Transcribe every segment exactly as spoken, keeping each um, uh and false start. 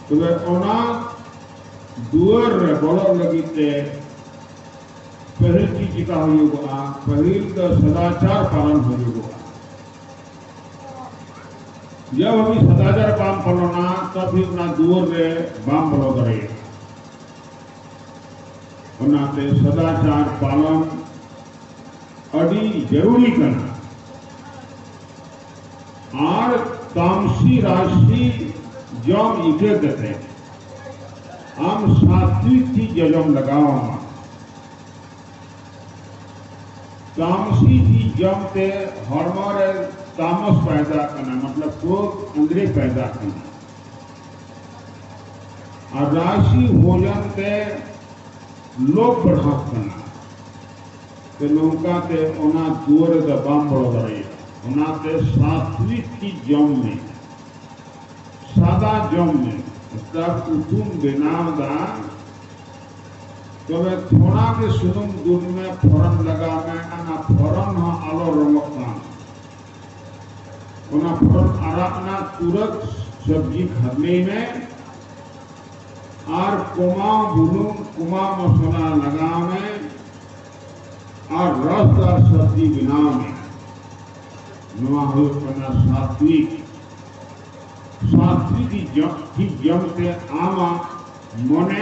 ᱛᱚᱵᱮ ᱚᱱᱟ ᱫᱩᱣᱟᱹᱨ ᱨᱮ ᱵᱚᱞᱚᱜ ᱞᱟᱹᱜᱤᱫ ᱛᱮ ᱯᱟᱹᱦᱤᱞ ᱪᱮᱫ ᱪᱤᱠᱟ ᱦᱩᱭᱩᱜᱚᱜᱼᱟ? ᱯᱟᱹᱦᱤᱞ ᱫᱚ ᱥᱚᱫᱟᱪᱟᱨ ᱯᱟᱞᱚᱱ ᱦᱩᱭᱩᱜᱚᱜᱼᱟ᱾ ᱡᱟᱵ ᱦᱟᱹᱵᱤᱡ ᱥᱚᱫᱟᱪᱟᱨ ᱵᱟᱢ ᱯᱟᱞᱚᱱᱟ, ᱛᱟᱵ ᱦᱟᱹᱵᱤᱡ ᱚᱱᱟ ᱫᱩᱣᱟᱹᱨ ᱨᱮ ᱵᱟᱢ ᱵᱚᱞᱚ ᱫᱟᱲᱮᱭᱟᱜᱼᱟ᱾ ᱚᱱᱟᱛᱮ ᱥᱚᱫᱟᱪᱟᱨ ᱯᱟᱞᱚᱱ ᱟᱹᱰᱤ ᱡᱟᱹᱨᱩᱨᱤ ᱠᱟᱱᱟ᱾ ᱟᱨ ᱛᱟᱢᱥᱤ ᱨᱟᱡᱽᱥᱤ ᱡᱚᱢ ᱤᱠᱟᱹ ᱠᱟᱛᱮ ᱟᱢ ᱥᱟᱛᱣᱤᱠ ᱪᱤᱡᱽ ᱡᱚᱡᱚᱢ ᱞᱟᱜᱟᱣ ᱟᱢᱟ᱾ ᱛᱟᱢᱥᱤ ᱪᱤᱡᱽ ᱡᱚᱢ ᱛᱮ ᱦᱚᱲᱢᱚ ᱨᱮ ᱛᱟᱢᱚᱥ ᱯᱟᱭᱫᱟ ᱠᱟᱱᱟ, ᱢᱚᱛᱞᱚᱵ ᱠᱨᱳᱫᱷ ᱟᱸᱫᱽᱨᱮ ᱯᱟᱭᱫᱟ ᱠᱟᱱᱟ᱾ ᱟᱨ ᱨᱟᱡᱽᱥᱤ ᱵᱷᱳᱡᱚᱱ ᱛᱮ ᱞᱳᱵᱷ ᱵᱟᱲᱦᱟᱜ ᱠᱟᱱᱟ᱾ ᱛᱮ ᱱᱚᱝᱠᱟ ᱛᱮ ᱚᱱᱟ ᱫᱩᱣᱟᱹᱨ ᱨᱮᱫᱚ ᱵᱟᱢ ᱵᱚᱞᱚ ᱫᱟᱲᱮᱭᱟᱜᱼᱟ᱾ ᱚᱱᱟᱛᱮ ᱥᱟᱛᱣᱤᱠ ᱪᱤᱡᱽ ᱡᱚᱢ ᱢᱮ, ᱥᱟᱫᱟ ᱡᱚᱢ ᱢᱮ᱾ ᱱᱮᱛᱟᱨ ᱩᱛᱩᱢ ᱵᱮᱱᱟᱣ ᱫᱟ, ᱛᱚᱵᱮ ᱛᱷᱚᱲᱟ ᱜᱮ ᱥᱩᱱᱩᱢ ᱫᱩᱞ ᱢᱮ, ᱯᱷᱚᱨᱚᱱ ᱞᱟᱜᱟᱣ ᱢᱮ, ᱚᱱᱟ ᱯᱷᱚᱨᱚᱱ ᱦᱚᱸ ᱟᱞᱚ ᱨᱚᱝᱚᱜ ᱛᱟᱢ᱾ ᱚᱱᱟ ᱯᱷᱚᱨᱚᱱ ᱟᱨᱟᱜ ᱱᱟ ᱛᱩᱨᱟᱹᱛ ᱥᱚᱵᱽᱡᱤ ᱠᱷᱟᱫᱽᱞᱮᱭ ᱢᱮ᱾ ᱟᱨ ᱠᱚᱢᱟ ᱵᱩᱞᱩᱝ, ᱠᱚᱢᱟ ᱢᱚᱥᱞᱟ ᱞᱟᱜᱟᱣ ᱢᱮ᱾ ᱟᱨ ᱨᱚᱥᱫᱟᱨ ᱥᱚᱵᱽᱡᱤ ᱵᱮᱱᱟᱣ ᱢᱮ᱾ ᱱᱚᱣᱟ ᱦᱩᱭᱩᱜ ᱠᱟᱱᱟ ᱥᱟᱛᱣᱤᱠ᱾ ᱥᱟᱛᱣᱤᱠ ᱡᱚᱢ, ᱪᱤᱡᱽ ᱡᱚᱢ ᱛᱮ ᱟᱢᱟᱜ ᱢᱚᱱᱮ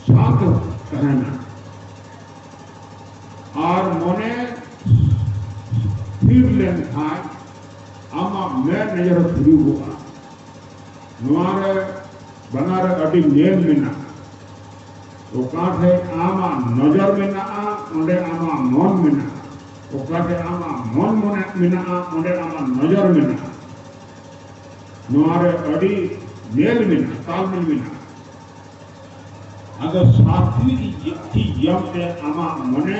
ᱥᱟᱱᱛ ᱛᱟᱦᱮᱱᱟ᱾ ᱟᱨ ᱢᱚᱱᱮ ᱛᱷᱤᱨ ᱞᱮᱱᱠᱷᱟᱱ ᱟᱢᱟᱜ ᱢᱮᱫ ᱱᱚᱡᱚᱨ ᱦᱚᱸ ᱛᱷᱤᱨᱩᱜᱚᱜᱼᱟ᱾ ᱱᱚᱣᱟ ᱨᱮ ᱵᱟᱱᱟᱨ ᱨᱮ ᱟᱹᱰᱤ ᱧᱮᱞ ᱢᱮᱱᱟᱜᱼᱟ᱾ ᱚᱠᱟ ᱴᱷᱮᱡ ᱟᱢᱟᱜ ᱱᱚᱡᱚᱨ ᱢᱮᱱᱟᱜᱼᱟ, ᱚᱸᱰᱮ ᱟᱢᱟᱜ ᱢᱚᱱ ᱢᱮᱱᱟᱜᱼᱟ᱾ ᱚᱠᱟ ᱴᱷᱮᱡ ᱟᱢᱟᱜ ᱢᱚᱱ ᱢᱚᱱᱮ ᱢᱮᱱᱟᱜᱼᱟ, ᱚᱸᱰᱮ ᱟᱢᱟᱜ ᱱᱚᱡᱚᱨ ᱢᱮᱱᱟᱜᱼᱟ᱾ ᱱᱚᱣᱟ ᱨᱮ ᱟᱹᱰᱤ ᱧᱮᱞ ᱢᱮᱱᱟᱜᱼᱟ, ᱛᱟᱞᱢᱮᱞ ᱢᱮᱱᱟᱜᱼᱟ᱾ ᱟᱫᱚ ᱥᱟᱛᱣᱤᱠ ᱪᱤᱡᱽ ᱡᱚᱢ ᱛᱮ ᱟᱢᱟᱜ ᱢᱚᱱᱮ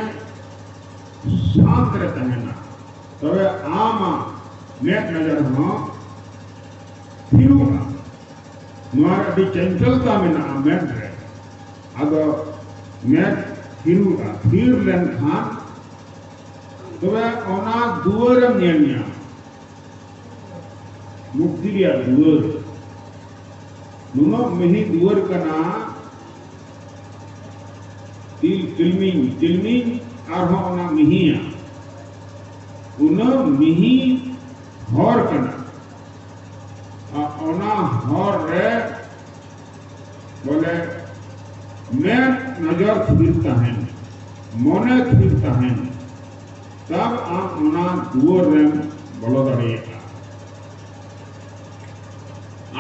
ᱥᱟᱱᱛ ᱨᱮ ᱛᱟᱦᱮᱱᱟ, ᱛᱚᱵᱮ ᱟᱢᱟᱜ ᱢᱮᱫ ᱱᱚᱡᱚᱨ ᱦᱚᱸ ᱛᱷᱤᱨᱩᱜᱼᱟ᱾ ᱱᱚᱣᱟ ᱨᱮ ᱟᱹᱰᱤ ᱪᱚᱧᱪᱚᱞᱛᱟ ᱢᱮᱱᱟᱜᱼᱟ ᱢᱮᱫ ᱨᱮ᱾ ᱟᱫᱚ ᱢᱮᱫ ᱛᱷᱤᱨᱩᱜᱼᱟ, ᱛᱷᱤᱨ ᱞᱮᱱᱠᱷᱟᱱ ᱛᱚᱵᱮ ᱚᱱᱟ ᱫᱩᱣᱟᱹᱨᱮᱢ ᱧᱮᱞ ᱧᱟᱢᱟ᱾ ᱢᱩᱠᱛᱤ ᱨᱮᱭᱟᱜ ᱫᱩᱣᱟᱹᱨ᱾ ᱱᱩᱱᱟᱹᱜ ᱢᱤᱦᱤ ᱫᱩᱣᱟᱹᱨ ᱠᱟᱱᱟ, ᱛᱤᱞ ᱛᱤᱞᱢᱤᱧ, ᱛᱤᱞᱢᱤᱧ ᱟᱨᱦᱚᱸ ᱚᱱᱟ ᱢᱤᱦᱤᱭᱟ᱾ ᱩᱱᱟᱹᱜ ᱢᱤᱦᱤ ᱦᱚᱨ ᱠᱟᱱᱟ᱾ ᱟᱨ ᱚᱱᱟ ᱦᱚᱨ ᱨᱮ ᱵᱚᱞᱮ ᱢᱮᱫ ᱱᱚᱡᱚᱨ ᱛᱷᱤᱨ ᱛᱟᱦᱮᱱ, ᱢᱚᱱᱮ ᱛᱷᱤᱨ ᱛᱟᱦᱮᱱ, ᱛᱟᱵ ᱟᱢ ᱚᱱᱟ ᱫᱩᱣᱟᱹᱨ ᱨᱮᱢ ᱵᱚᱞᱚ ᱫᱟᱲᱮᱭᱟᱜᱼᱟ᱾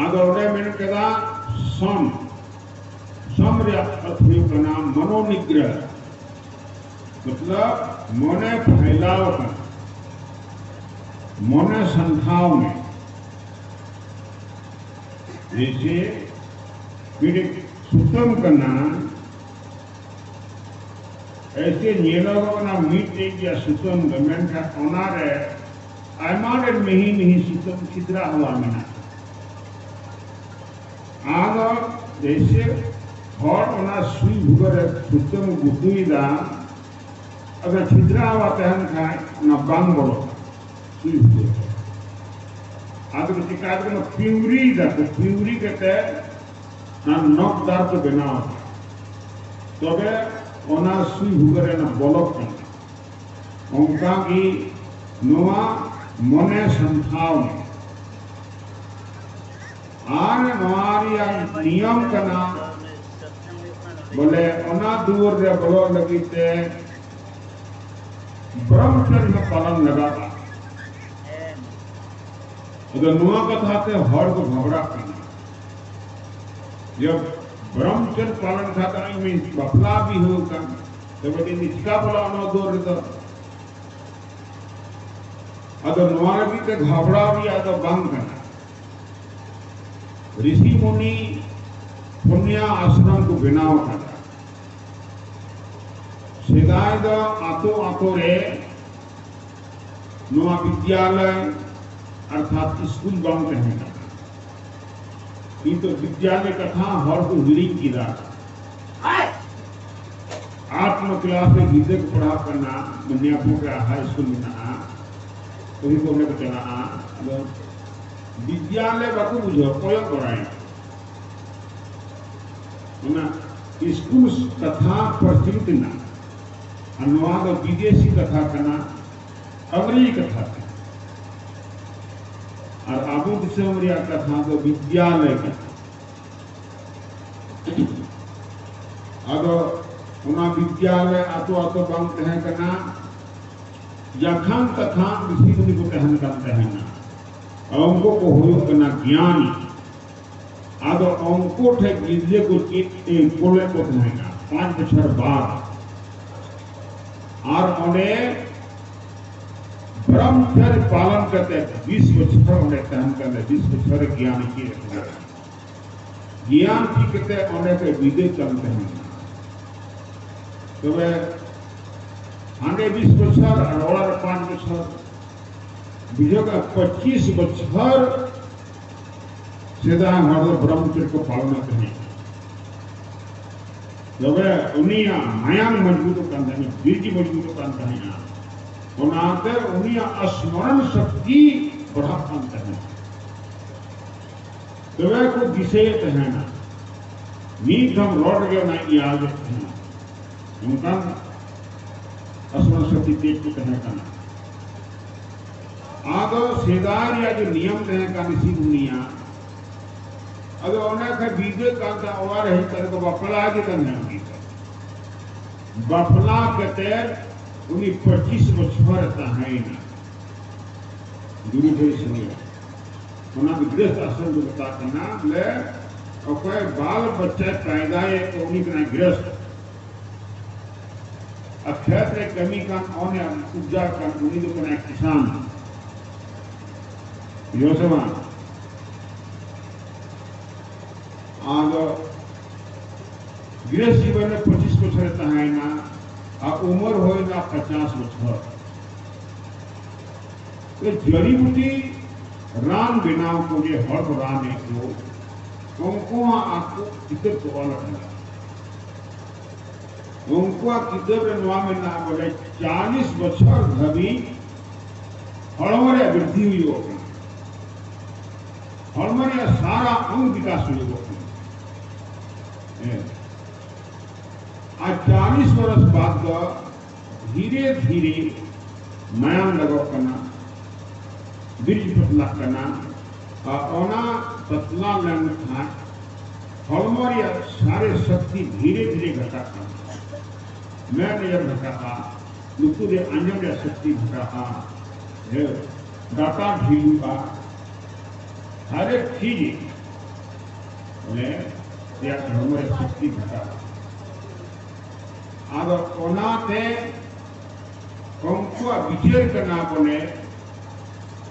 ᱟᱫᱚ ᱚᱸᱰᱮ ᱢᱮᱱ ᱠᱮᱫᱟ ᱥᱚᱢ᱾ ᱥᱚᱢ ᱨᱮᱭᱟᱜ ᱚᱨᱛᱷ ᱦᱩᱭᱩᱜ ᱠᱟᱱᱟ ᱢᱚᱱᱳᱱᱤᱜᱽᱨᱚᱦ, ᱢᱚᱛᱞᱚᱵ ᱢᱚᱱᱮ ᱯᱷᱟᱭᱞᱟᱣ ᱠᱟᱱᱟ, ᱢᱚᱱᱮ ᱥᱟᱱᱛᱷᱟᱣ ᱢᱮ᱾ ᱡᱮᱭᱥᱮ ᱢᱤᱫᱴᱮᱡ ᱥᱩᱛᱟᱹᱢ ᱠᱟᱱᱟ, ᱮᱭᱥᱮ ᱧᱮᱞᱚᱜᱚᱜ ᱠᱟᱱᱟ ᱢᱤᱫᱴᱮᱡ ᱜᱮᱭᱟ ᱥᱩᱛᱟᱹᱢ ᱫᱚ, ᱢᱮᱱᱠᱷᱟᱱ ᱚᱱᱟᱨᱮ ᱟᱭᱢᱟ ᱰᱷᱮᱨ ᱢᱤᱦᱤ ᱢᱤᱦᱤ ᱥᱩᱛᱟᱹᱢ ᱪᱷᱤᱫᱽᱨᱟ ᱦᱩᱣᱟ ᱢᱮᱱᱟᱜᱼᱟ᱾ ᱟᱫᱚ ᱡᱮᱭᱥᱮ ᱦᱚᱲ ᱚᱱᱟ ᱥᱩᱭ ᱵᱷᱩᱜᱟᱹᱜ ᱨᱮ ᱥᱩᱛᱟᱹᱢ ᱜᱩᱛᱩᱭᱮᱫᱟ, ᱟᱫᱚ ᱪᱷᱤᱫᱽᱨᱟ ᱦᱩᱣᱟ ᱛᱟᱦᱮᱱ ᱠᱷᱟᱱ ᱚᱱᱟ ᱵᱟᱝ ᱵᱚᱞᱚᱜᱼᱟ ᱥᱩᱭ ᱵᱷᱩᱜᱟᱹᱜ ᱨᱮ᱾ ᱟᱫᱚ ᱠᱚ ᱪᱤᱠᱟᱹᱭ ᱫᱟᱠᱚ, ᱯᱤᱣᱨᱤᱭ ᱫᱟᱠᱚ, ᱯᱤᱣᱨᱤ ᱠᱟᱛᱮ ᱚᱱᱟ ᱱᱚᱠ ᱫᱟᱨ ᱠᱚ ᱵᱮᱱᱟᱣ ᱮᱫᱟ, ᱛᱚᱵᱮ ᱚᱱᱟ ᱥᱩᱭ ᱵᱷᱩᱜᱟᱹᱜ ᱨᱮ ᱚᱱᱟ ᱵᱚᱞᱚᱜ ᱠᱟᱱᱟ᱾ ᱚᱱᱠᱟ ᱜᱮ ᱱᱚᱣᱟ ᱢᱚᱱᱮ ᱥᱟᱱᱛᱷᱟᱣ ᱢᱮ᱾ ᱟᱨ ᱱᱚᱣᱟ ᱨᱮᱭᱟᱜ ᱱᱤᱭᱚᱢ ᱠᱟᱱᱟ, ᱵᱚᱞᱮ ᱚᱱᱟ ᱫᱩᱣᱟᱹᱨ ᱨᱮ ᱵᱚᱞᱚᱜ ᱞᱟᱹᱜᱤᱫ ᱛᱮ ᱵᱨᱚᱦᱢᱪᱚᱨᱡᱚ ᱯᱟᱞᱚᱱ ᱞᱟᱜᱟᱜᱼᱟ᱾ ᱟᱫᱚ ᱱᱚᱣᱟ ᱠᱟᱛᱷᱟ ᱛᱮ ᱦᱚᱲ ᱠᱚ ᱜᱷᱟᱵᱲᱟᱜ ᱠᱟᱱᱟ᱾ ᱡᱮ ᱵᱨᱚᱦᱢᱪᱚᱨᱡᱚ ᱯᱟᱞᱚᱱ ᱠᱷᱟᱱ ᱫᱚ ᱤᱧ ᱵᱟᱯᱞᱟ ᱵᱤᱦᱟᱹ ᱠᱟᱱ, ᱛᱚᱵᱮ ᱤᱧ ᱪᱤᱠᱟ ᱵᱚᱞᱚ ᱚᱱᱟ ᱫᱩᱣᱟᱹᱨ ᱨᱮᱫᱚ? ᱟᱫᱚ ᱱᱚᱣᱟ ᱞᱟᱹᱜᱤᱫ ᱛᱮ ᱜᱷᱟᱵᱲᱟᱣ ᱨᱮᱭᱟᱜ ᱫᱚ ᱵᱟᱝ ᱠᱟᱱᱟ᱾ ᱨᱤᱥᱤ ᱢᱩᱱᱤ ᱯᱩᱱᱭᱟ ᱟᱥᱨᱚᱢ ᱠᱚ ᱵᱮᱱᱟᱣ ᱟᱠᱟᱫᱟ᱾ ᱥᱮᱫᱟᱭ ᱫᱚ ᱟᱛᱳ ᱟᱛᱳ ᱨᱮ ᱱᱚᱣᱟ ᱵᱤᱫᱽᱭᱟᱞᱚᱭ ᱚᱨᱛᱷᱟᱛ ᱥᱠᱩᱞ ᱵᱟᱝ ᱛᱟᱦᱮᱸ ᱠᱟᱱᱟ᱾ ᱠᱤᱱᱛᱩ ᱵᱤᱫᱽᱭᱟᱞᱚᱭ ᱠᱟᱛᱷᱟ ᱦᱚᱲ ᱠᱚ ᱦᱤᱲᱤᱧ ᱠᱮᱫᱟ᱾ ᱟᱴ ᱱᱚ ᱠᱞᱟᱥ ᱨᱮ ᱜᱤᱫᱽᱨᱟᱹ ᱠᱚ ᱯᱟᱲᱦᱟᱜ ᱠᱟᱱᱟ, ᱢᱟᱱᱤᱭᱟᱯᱩᱨ ᱨᱮ ᱦᱟᱭ ᱥᱠᱩᱞ ᱢᱮᱱᱟᱜᱼᱟ, ᱠᱩᱲᱤ ᱠᱚ ᱚᱸᱰᱮ ᱠᱚ ᱪᱟᱞᱟᱜᱼᱟ᱾ ᱟᱫᱚ ᱵᱤᱫᱽᱭᱟᱞᱚᱭ ᱵᱟᱠᱚ ᱵᱩᱡᱷᱟᱹᱣ, ᱠᱚᱭᱚᱜ ᱵᱟᱲᱟᱭᱟ᱾ ᱚᱱᱟ ᱥᱠᱩᱞ ᱠᱟᱛᱷᱟ ᱯᱨᱚᱪᱚᱞᱤᱛ ᱮᱱᱟ, ᱟᱨ ᱱᱚᱣᱟ ᱫᱚ ᱵᱤᱫᱮᱥᱤ ᱠᱟᱛᱷᱟ ᱠᱟᱱᱟ, ᱟᱝᱨᱮᱡᱤ ᱠᱟᱛᱷᱟ ᱠᱟᱱᱟ᱾ ᱟᱨ ᱟᱵᱚ ᱫᱤᱥᱚᱢ ᱨᱮᱭᱟᱜ ᱠᱟᱛᱷᱟ ᱫᱚ ᱵᱤᱫᱽᱭᱟᱞᱚᱭ ᱠᱟᱱᱟ᱾ ᱟᱫᱚ ᱚᱱᱟ ᱵᱤᱫᱽᱭᱟᱞᱚᱭ ᱟᱛᱳ ᱟᱛᱳ ᱵᱟᱝ ᱛᱟᱦᱮᱸ ᱠᱟᱱᱟ, ᱡᱟᱠᱷᱟᱱ ᱛᱟᱠᱷᱟᱱ ᱨᱤᱥᱤ ᱢᱩᱱᱤ ᱠᱚ ᱛᱟᱦᱮᱱ ᱠᱟᱱ ᱛᱟᱦᱮᱱᱟ᱾ ᱩᱱᱠᱩ ᱠᱚ ᱦᱩᱭᱩᱜ ᱠᱟᱱᱟ ᱜᱮᱭᱟᱱᱤ᱾ ᱟᱫᱚ ᱩᱱᱠᱩ ᱴᱷᱮᱱ ᱜᱤᱫᱽᱨᱟᱹ ᱠᱚ ᱪᱮᱫ ᱮ ᱠᱳᱞᱮᱫ ᱠᱚ ᱛᱟᱦᱮᱱᱟ ᱯᱟᱸᱪ ᱵᱚᱪᱷᱚᱨ ᱵᱟᱫ᱾ ᱟᱨ ᱚᱸᱰᱮ ᱵᱨᱚᱦᱢᱪᱟᱨᱤ ᱯᱟᱞᱚᱱ ᱠᱟᱛᱮ ᱵᱤᱥ ᱵᱚᱪᱷᱚᱨ ᱚᱸᱰᱮ ᱛᱟᱦᱮᱱ ᱠᱟᱱᱟ, ᱵᱤᱥ ᱵᱚᱪᱷᱚᱨ ᱜᱮᱭᱟᱱ ᱪᱮᱫ ᱟᱠᱚ ᱠᱟᱱᱟ᱾ ᱜᱮᱭᱟᱱ ᱪᱮᱫ ᱠᱟᱛᱮ ᱚᱸᱰᱮ ᱠᱚ ᱵᱤᱫᱟᱹᱭ ᱠᱟᱱ ᱛᱟᱦᱮᱱᱟ᱾ ᱛᱚᱵᱮ ᱦᱟᱸᱰᱮ ᱵᱤᱥ ᱵᱚᱪᱷᱚᱨ ᱟᱨ ᱚᱲᱟᱜ ᱨᱮ ᱯᱟᱸᱪ ᱵᱚᱪᱷᱚᱨ, ᱵᱩᱡᱷᱟᱹᱣ ᱠᱟᱜ, ᱯᱚᱸᱪᱤᱥ ᱵᱚᱪᱷᱚᱨ ᱥᱮᱫᱟᱭ ᱦᱚᱲ ᱫᱚ ᱵᱨᱚᱦᱢᱪᱚᱨᱡᱚ ᱠᱚ ᱯᱟᱞᱚᱱᱮᱫ ᱛᱟᱦᱮᱸᱫ᱾ ᱛᱚᱵᱮ ᱩᱱᱤᱭᱟᱜ ᱢᱟᱭᱟᱢ ᱢᱚᱡᱽᱵᱩᱛᱚᱜ ᱠᱟᱱ ᱛᱟᱦᱮᱸᱫ, ᱵᱤᱨᱡᱤ ᱢᱚᱡᱽᱵᱩᱛᱚᱜ ᱠᱟᱱ ᱛᱟᱦᱮᱸᱫᱼᱟ᱾ ᱚᱱᱟᱛᱮ ᱩᱱᱤᱭᱟᱜ ᱥᱢᱚᱨᱚᱱ ᱥᱚᱠᱛᱤ ᱵᱟᱲᱦᱟᱜ ᱠᱟᱱ ᱛᱟᱦᱮᱸᱫ᱾ ᱛᱚᱵᱮ ᱠᱚ ᱫᱤᱥᱟᱹᱭᱮᱫ ᱛᱟᱦᱮᱱᱟ, ᱢᱤᱫ ᱫᱷᱟᱣ ᱨᱚᱰ ᱜᱮ ᱚᱱᱟ ᱤᱭᱟᱹ ᱜᱮ ᱛᱟᱦᱮᱱᱟ᱾ ᱚᱱᱠᱟᱱ ᱟᱥᱨᱚᱢ ᱥᱟᱛᱤ ᱛᱮᱡ ᱠᱚ ᱛᱟᱦᱮᱸ ᱠᱟᱱᱟ᱾ ᱟᱫᱚ ᱥᱮᱫᱟᱭ ᱨᱮᱭᱟᱜ ᱡᱮ ᱱᱤᱭᱚᱢ ᱛᱟᱦᱮᱸ ᱠᱟᱱ ᱥᱤᱫᱷᱩ ᱱᱤᱭᱟ, ᱟᱫᱚ ᱚᱱᱟ ᱠᱷᱟᱡ ᱵᱤᱫᱟᱹ ᱠᱟᱱ ᱛᱟᱦᱮᱸ, ᱚᱲᱟᱜ ᱨᱮ ᱦᱮᱡ ᱠᱟᱛᱮ ᱠᱚ ᱵᱟᱯᱞᱟ ᱜᱮ ᱠᱟᱱ ᱛᱟᱦᱮᱸ ᱩᱱᱤ ᱫᱚ᱾ ᱵᱟᱯᱞᱟ ᱠᱟᱛᱮ ᱩᱱᱤ ᱯᱚᱸᱪᱤᱥ ᱵᱚᱪᱷᱚᱨ ᱮ ᱛᱟᱦᱮᱸᱭᱮᱱᱟ᱾ ᱜᱩᱨᱩ ᱵᱷᱟᱹᱭ ᱥᱚᱸᱜᱮ᱾ ᱚᱱᱟ ᱫᱚ ᱜᱨᱤᱦᱚᱥᱛ ᱟᱥᱨᱚᱢ ᱠᱚ ᱢᱮᱛᱟᱜ ᱠᱟᱱᱟ᱾ ᱵᱚᱞᱮ ᱚᱠᱚᱭ ᱵᱟᱞ ᱵᱟᱪᱪᱟᱭ ᱯᱟᱭᱫᱟᱭᱮᱫ ᱠᱚ, ᱩᱱᱤ ᱠᱟᱱᱟᱭ ᱜᱨᱤᱦᱚᱥᱛ᱾ ᱟᱨ ᱠᱷᱮᱛ ᱨᱮ ᱠᱟᱹᱢᱤ ᱠᱟᱱ, ᱚᱱᱮ ᱩᱯᱡᱟᱣ ᱠᱟᱱ, ᱩᱱᱤ ᱫᱚ ᱠᱟᱱᱟᱭ ᱠᱤᱥᱟᱱ᱾ ᱵᱩᱡᱷᱟᱹᱣ ᱥᱮ ᱵᱟᱝ? ᱟᱫᱚ ᱜᱨᱤᱦᱚᱥᱛ ᱡᱤᱵᱚᱱ ᱨᱮ ᱯᱚᱸᱪᱤᱥ ᱵᱚᱪᱷᱚᱨᱮ ᱛᱟᱦᱮᱸᱭᱮᱱᱟ ᱟᱨ ᱩᱢᱮᱨ ᱦᱩᱭᱱᱟ ᱯᱚᱪᱟᱥ ᱵᱚᱪᱷᱚᱨ᱾ ᱡᱟᱹᱲᱤ ᱵᱩᱴᱤ ᱨᱟᱱ ᱵᱮᱱᱟᱣ ᱠᱚᱜᱮ ᱦᱚᱲ ᱠᱚ ᱨᱟᱱ ᱮᱫ ᱠᱚ, ᱩᱱᱠᱩ ᱦᱚᱸ ᱟᱠᱚ ᱠᱤᱛᱟᱹᱵ ᱠᱚ ᱚᱞ ᱟᱠᱟᱫᱟ᱾ ᱩᱱᱠᱩᱣᱟᱜ ᱠᱤᱛᱟᱹᱵ ᱨᱮ ᱱᱚᱣᱟ ᱢᱮᱱᱟᱜᱼᱟ, ᱵᱚᱞᱮ ᱪᱟᱞᱤᱥ ᱵᱚᱪᱷᱚᱨ ᱫᱷᱟᱹᱵᱤᱡ ᱦᱚᱲᱢᱚ ᱨᱮᱭᱟᱜ ᱵᱨᱤᱫᱽᱫᱷᱤ ᱦᱩᱭᱩᱜ ᱠᱟᱱᱟ᱾ ᱦᱚᱲᱢᱚ ᱨᱮᱭᱟᱜ ᱥᱟᱨᱟ ᱚᱝ ᱵᱤᱠᱟᱥ ᱦᱩᱭᱩᱜᱚᱜ ᱠᱟᱱᱟ᱾ ᱦᱮᱸ᱾ ᱟᱨ ᱪᱟᱞᱤᱥ ᱵᱚᱨᱚᱥ ᱵᱟᱫ ᱫᱚ ᱫᱷᱤᱨᱮ ᱫᱷᱤᱨᱮ ᱢᱟᱭᱟᱢ ᱞᱟᱜᱚᱜ ᱠᱟᱱᱟ, ᱵᱤᱨᱤᱫ ᱯᱟᱛᱞᱟᱜ ᱠᱟᱱᱟ, ᱟᱨ ᱚᱱᱟ ᱯᱟᱛᱞᱟ ᱞᱮᱱᱠᱷᱟᱱ ᱦᱚᱲᱢᱚ ᱨᱮᱭᱟᱜ ᱥᱟᱨᱮ ᱥᱚᱠᱛᱤ ᱫᱷᱤᱨᱮ ᱫᱷᱤᱨᱮ ᱜᱷᱟᱴᱟᱜ ᱠᱟᱱᱟ᱾ ᱢᱮᱫ ᱨᱮᱭᱟᱜ ᱜᱷᱟᱴᱟᱜᱼᱟ, ᱞᱩᱛᱩᱨ ᱨᱮ ᱟᱸᱡᱚᱢ ᱨᱮᱭᱟᱜ ᱥᱚᱠᱛᱤ ᱜᱷᱟᱴᱟᱜᱼᱟ, ᱦᱮᱸ, ᱰᱟᱴᱟ ᱰᱷᱤᱞᱩᱜᱼᱟ, ᱦᱟᱨᱮᱠ ᱪᱤᱡᱽ ᱢᱟᱱᱮ ᱨᱮᱭᱟᱜ ᱦᱚᱲᱢᱚ ᱨᱮᱭᱟᱜ ᱥᱚᱠᱛᱤ ᱜᱷᱟᱴᱟᱜᱼᱟ᱾ ᱟᱫᱚ ᱚᱱᱟᱛᱮ ᱩᱱᱠᱩᱣᱟᱜ ᱵᱤᱪᱟᱹᱨ ᱠᱟᱱᱟ ᱵᱚᱞᱮ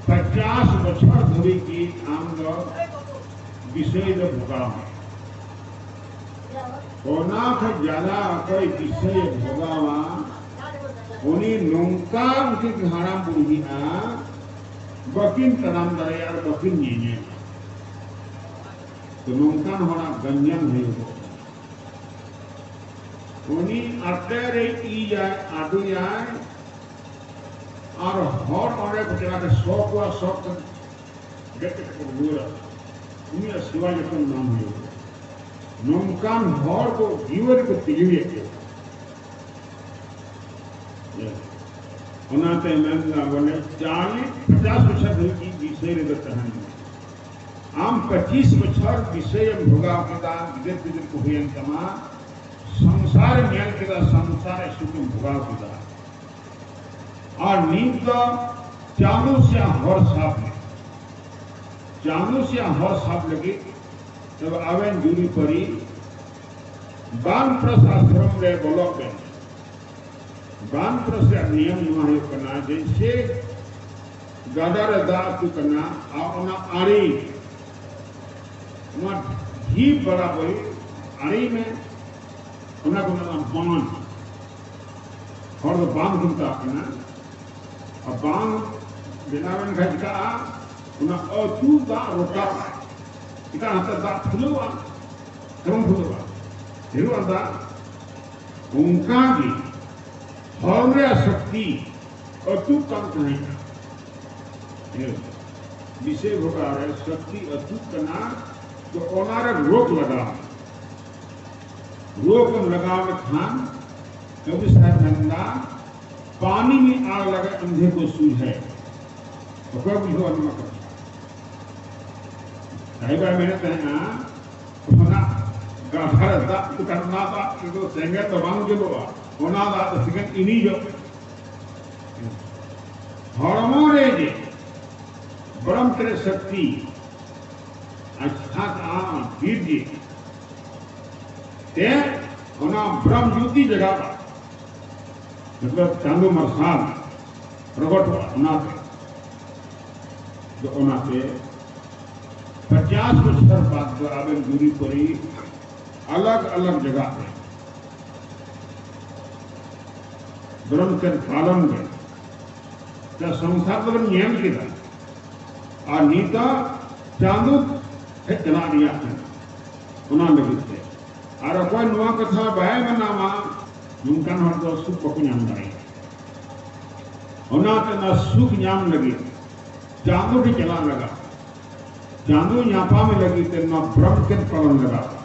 ᱯᱚᱪᱟᱥ ᱵᱚᱪᱷᱚᱨ ᱫᱷᱟᱹᱵᱤᱡ ᱜᱮ ᱟᱢ ᱫᱚ ᱵᱤᱥᱚᱭ ᱫᱚ ᱵᱷᱳᱜᱟᱣ ᱢᱮ᱾ ᱚᱱᱟ ᱠᱷᱚᱱ ᱡᱟᱫᱟ ᱚᱠᱚᱭ ᱵᱤᱥᱚᱭᱮ ᱵᱷᱳᱜᱟᱣᱟ, ᱩᱱᱤ ᱱᱚᱝᱠᱟ ᱩᱱᱠᱤᱱ ᱦᱟᱲᱟᱢ ᱵᱩᱲᱦᱤᱜᱼᱟ, ᱵᱟᱹᱠᱤᱱ ᱛᱟᱲᱟᱢ ᱫᱟᱲᱮᱭᱟᱜᱼᱟ ᱟᱨ ᱵᱟᱹᱠᱤᱱ ᱧᱮᱧᱮᱞᱟ᱾ ᱛᱚ ᱱᱚᱝᱠᱟᱱ ᱦᱚᱲᱟᱜ ᱜᱟᱱᱡᱟᱱ ᱦᱩᱭᱩᱜᱚᱜ ᱠᱟᱱᱟ᱾ ᱩᱱᱤ ᱟᱛᱮ ᱨᱮ ᱤᱭᱟᱭ, ᱟᱹᱰᱩᱭᱟᱭ, ᱟᱨ ᱦᱚᱲ ᱚᱸᱰᱮ ᱠᱚ ᱪᱟᱞᱟᱣ ᱠᱟᱛᱮ ᱥᱚ ᱠᱚᱣᱟ, ᱥᱚ ᱠᱟᱛᱮ ᱜᱮᱫ ᱠᱟᱛᱮ ᱠᱚ ᱨᱩᱣᱟᱹᱲᱟ᱾ ᱩᱱᱤᱭᱟᱜ ᱥᱮᱵᱟ ᱡᱚᱛᱚᱱ ᱵᱟᱝ ᱦᱩᱭᱩᱜᱼᱟ᱾ ᱱᱚᱝᱠᱟᱱ ᱦᱚᱲ ᱠᱚ ᱡᱤᱣᱤ ᱨᱮᱠᱚ ᱛᱤᱡᱩᱭᱮᱫ ᱠᱚᱣᱟ᱾ ᱚᱱᱟᱛᱮ ᱢᱮᱱᱫᱟ ᱵᱚᱞᱮ ᱪᱟᱞᱤᱥ ᱯᱚᱪᱟᱥ ᱵᱚᱪᱷᱚᱨ ᱫᱷᱟᱹᱵᱤᱡ ᱜᱮ ᱵᱤᱥᱚᱭ ᱨᱮᱫᱚ ᱛᱟᱦᱮᱱ ᱢᱮ᱾ ᱟᱢ ᱯᱚᱸᱪᱤᱥ ᱵᱚᱪᱷᱚᱨ ᱵᱤᱥᱚᱭ ᱮᱢ ᱵᱷᱳᱜᱟᱣ ᱠᱮᱫᱟ, ᱜᱤᱫᱟᱹᱨ ᱯᱤᱫᱟᱹᱨ ᱠᱚ ᱦᱩᱭᱮᱱ ᱛᱟᱢᱟ, ᱥᱚᱝᱥᱟᱨ ᱮᱢ ᱧᱮᱞ ᱠᱮᱫᱟ, ᱥᱚᱝᱥᱟᱨ ᱨᱮᱭᱟᱜ ᱥᱩᱠ ᱮᱢ ᱵᱷᱳᱜᱟᱣ ᱠᱮᱫᱟ, ᱟᱨ ᱱᱤᱛ ᱫᱚ ᱪᱟᱸᱫᱳ ᱥᱮᱭᱟᱜ ᱦᱚᱨ ᱥᱟᱵ ᱢᱮ᱾ ᱪᱟᱸᱫᱳ ᱥᱮᱭᱟᱜ ᱦᱚᱨ ᱥᱟᱵ ᱞᱟᱹᱜᱤᱫ ᱛᱚᱵᱮ ᱟᱵᱮᱱ ᱡᱩᱨᱤᱯᱟᱹᱨᱤ ᱵᱟᱱᱯᱨᱚᱥ ᱟᱥᱨᱚᱢ ᱨᱮ ᱵᱚᱞᱚᱜ ᱵᱮᱱ᱾ ᱵᱟᱱᱯᱨᱚᱥ ᱨᱮᱭᱟᱜ ᱱᱤᱭᱚᱢ ᱱᱚᱣᱟ ᱦᱩᱭᱩᱜ ᱠᱟᱱᱟ, ᱡᱮᱭᱥᱮ ᱜᱟᱰᱟ ᱨᱮ ᱫᱟᱜ ᱟᱹᱛᱩ ᱠᱟᱱᱟ ᱟᱨ ᱚᱱᱟ ᱟᱲᱮ, ᱚᱱᱟ ᱰᱷᱤᱯ ᱵᱟᱨᱟᱵᱟᱹᱨᱤ ᱟᱲᱮ ᱢᱮ, ᱚᱱᱟ ᱠᱚ ᱢᱮᱛᱟᱜᱼᱟ ᱵᱟᱸᱫᱷ᱾ ᱦᱚᱲ ᱫᱚ ᱵᱟᱸᱫᱷ ᱠᱚ ᱢᱮᱛᱟᱜ ᱠᱟᱱᱟ᱾ ᱟᱨ ᱵᱟᱸᱫᱷ ᱵᱮᱱᱟᱣ ᱞᱮᱱᱠᱷᱟᱱ ᱪᱤᱠᱟᱹᱜᱼᱟ? ᱚᱱᱟ ᱟᱹᱛᱩ ᱫᱟᱜ ᱨᱚᱴᱟᱜᱼᱟ᱾ ᱪᱤᱠᱟᱹ ᱦᱟᱱᱛᱮ ᱫᱟᱜ ᱯᱷᱩᱞᱟᱹᱣᱼᱟ, ᱥᱮ ᱵᱟᱝ ᱯᱷᱩᱞᱟᱹᱣᱼᱟ? ᱰᱷᱮᱨᱚᱜᱼᱟ ᱫᱟᱜ᱾ ᱚᱱᱠᱟ ᱜᱮ ᱦᱚᱲ ᱨᱮᱭᱟᱜ ᱥᱚᱠᱛᱤ ᱟᱹᱛᱩᱜ ᱠᱟᱱ ᱛᱟᱦᱮᱸᱱᱟ᱾ ᱦᱮᱸ᱾ ᱵᱤᱥᱮᱥ ᱜᱷᱚᱴᱟ ᱨᱮ ᱥᱟᱹᱠᱛᱤ ᱟᱹᱛᱩᱜ ᱠᱟᱱᱟ, ᱛᱚ ᱚᱱᱟᱨᱮ ᱨᱳᱠ ᱞᱟᱜᱟᱣ᱾ ᱨᱳᱠ ᱮᱢ ᱞᱟᱜᱟᱣ ᱞᱮᱠᱷᱟᱱ ᱠᱟᱹᱵᱤ ᱥᱟᱦᱮᱵᱽ ᱢᱮᱱᱫᱟ, "ᱯᱟᱱᱤ ᱢᱮ ᱟᱜ ᱞᱟᱜᱟ ᱟᱸᱫᱷᱮ ᱠᱚ ᱥᱩᱡᱷᱟᱭ"᱾ ᱚᱠᱚᱭ ᱵᱩᱡᱷᱟᱹᱣᱟ ᱱᱚᱣᱟ ᱠᱟᱛᱷᱟ? ᱥᱟᱦᱮᱵᱟᱭ ᱢᱮᱱᱮᱫ ᱛᱟᱦᱮᱸᱱᱟ, ᱚᱱᱟ ᱜᱟᱰᱟ ᱨᱮ ᱫᱟᱜ ᱠᱚ ᱠᱟᱱᱟ, ᱚᱱᱟ ᱫᱟᱜ ᱛᱮᱫᱚ ᱥᱮᱸᱜᱮᱞ ᱫᱚ ᱵᱟᱝ ᱡᱩᱞᱩᱜᱼᱟ, ᱚᱱᱟ ᱫᱟᱜ ᱫᱚ ᱥᱮᱸᱜᱮᱞ ᱤᱬᱤᱡᱚᱜ᱾ ᱦᱚᱲᱢᱚ ᱨᱮ ᱡᱮ ᱵᱨᱚᱦᱢ ᱛᱮᱨᱮ ᱥᱚᱠᱛᱤ ᱟᱪᱪᱷᱟ ᱵᱤᱨ ᱡᱮ ᱛᱮ ᱚᱱᱟ ᱵᱨᱚᱦᱢ ᱡᱳᱛᱤ ᱡᱟᱜᱟᱜᱼᱟ, ᱢᱚᱛᱞᱚᱵ ᱪᱟᱸᱫᱚ ᱢᱟᱨᱥᱟᱞ ᱯᱨᱚᱜᱚᱴᱚᱜᱼᱟ᱾ ᱚᱱᱟᱛᱮ ᱫᱚ ᱚᱱᱟᱛᱮ ᱯᱚᱪᱟᱥ ᱵᱚᱪᱷᱚᱨ ᱵᱟᱫ ᱫᱚ ᱟᱵᱮᱱ ᱡᱩᱨᱤ ᱯᱟᱹᱨᱤ ᱟᱞᱟᱜᱽ ᱟᱞᱟᱜᱽ ᱡᱟᱭᱜᱟ ᱨᱮ ᱫᱷᱚᱨᱚᱢ ᱪᱮᱫ ᱯᱟᱞᱚᱱ ᱜᱮ᱾ ᱛᱚ ᱥᱚᱝᱥᱟᱨ ᱫᱚᱵᱚᱱ ᱧᱮᱞ ᱠᱮᱫᱟ, ᱟᱨ ᱱᱤᱛᱚᱜ ᱪᱟᱸᱫᱚ ᱴᱷᱮᱡ ᱪᱟᱞᱟᱜ ᱨᱮᱭᱟᱜ ᱠᱟᱱᱟ᱾ ᱚᱱᱟ ᱞᱟᱹᱜᱤᱫ ᱛᱮ ᱟᱨ ᱚᱠᱚᱭ ᱱᱚᱣᱟ ᱠᱟᱛᱷᱟ ᱵᱟᱭ ᱢᱟᱱᱟᱣᱟ, ᱱᱚᱝᱠᱟᱱ ᱦᱚᱲ ᱫᱚ ᱥᱩᱠ ᱵᱟᱠᱚ ᱧᱟᱢ ᱫᱟᱲᱮᱭᱟᱜᱼᱟ᱾ ᱚᱱᱟᱛᱮ ᱚᱱᱟ ᱥᱩᱠ ᱧᱟᱢ ᱞᱟᱹᱜᱤᱫ ᱪᱟᱸᱫᱚ ᱴᱷᱮᱡ ᱪᱟᱞᱟᱜ ᱞᱟᱜᱟᱜᱼᱟ᱾ ᱪᱟᱸᱫᱚ ᱧᱟᱯᱟᱢ ᱞᱟᱹᱜᱤᱫ ᱛᱮ ᱱᱚᱣᱟ ᱵᱨᱚᱦᱢ ᱪᱮᱫ ᱯᱟᱞᱚᱱ ᱞᱟᱜᱟᱜᱼᱟ᱾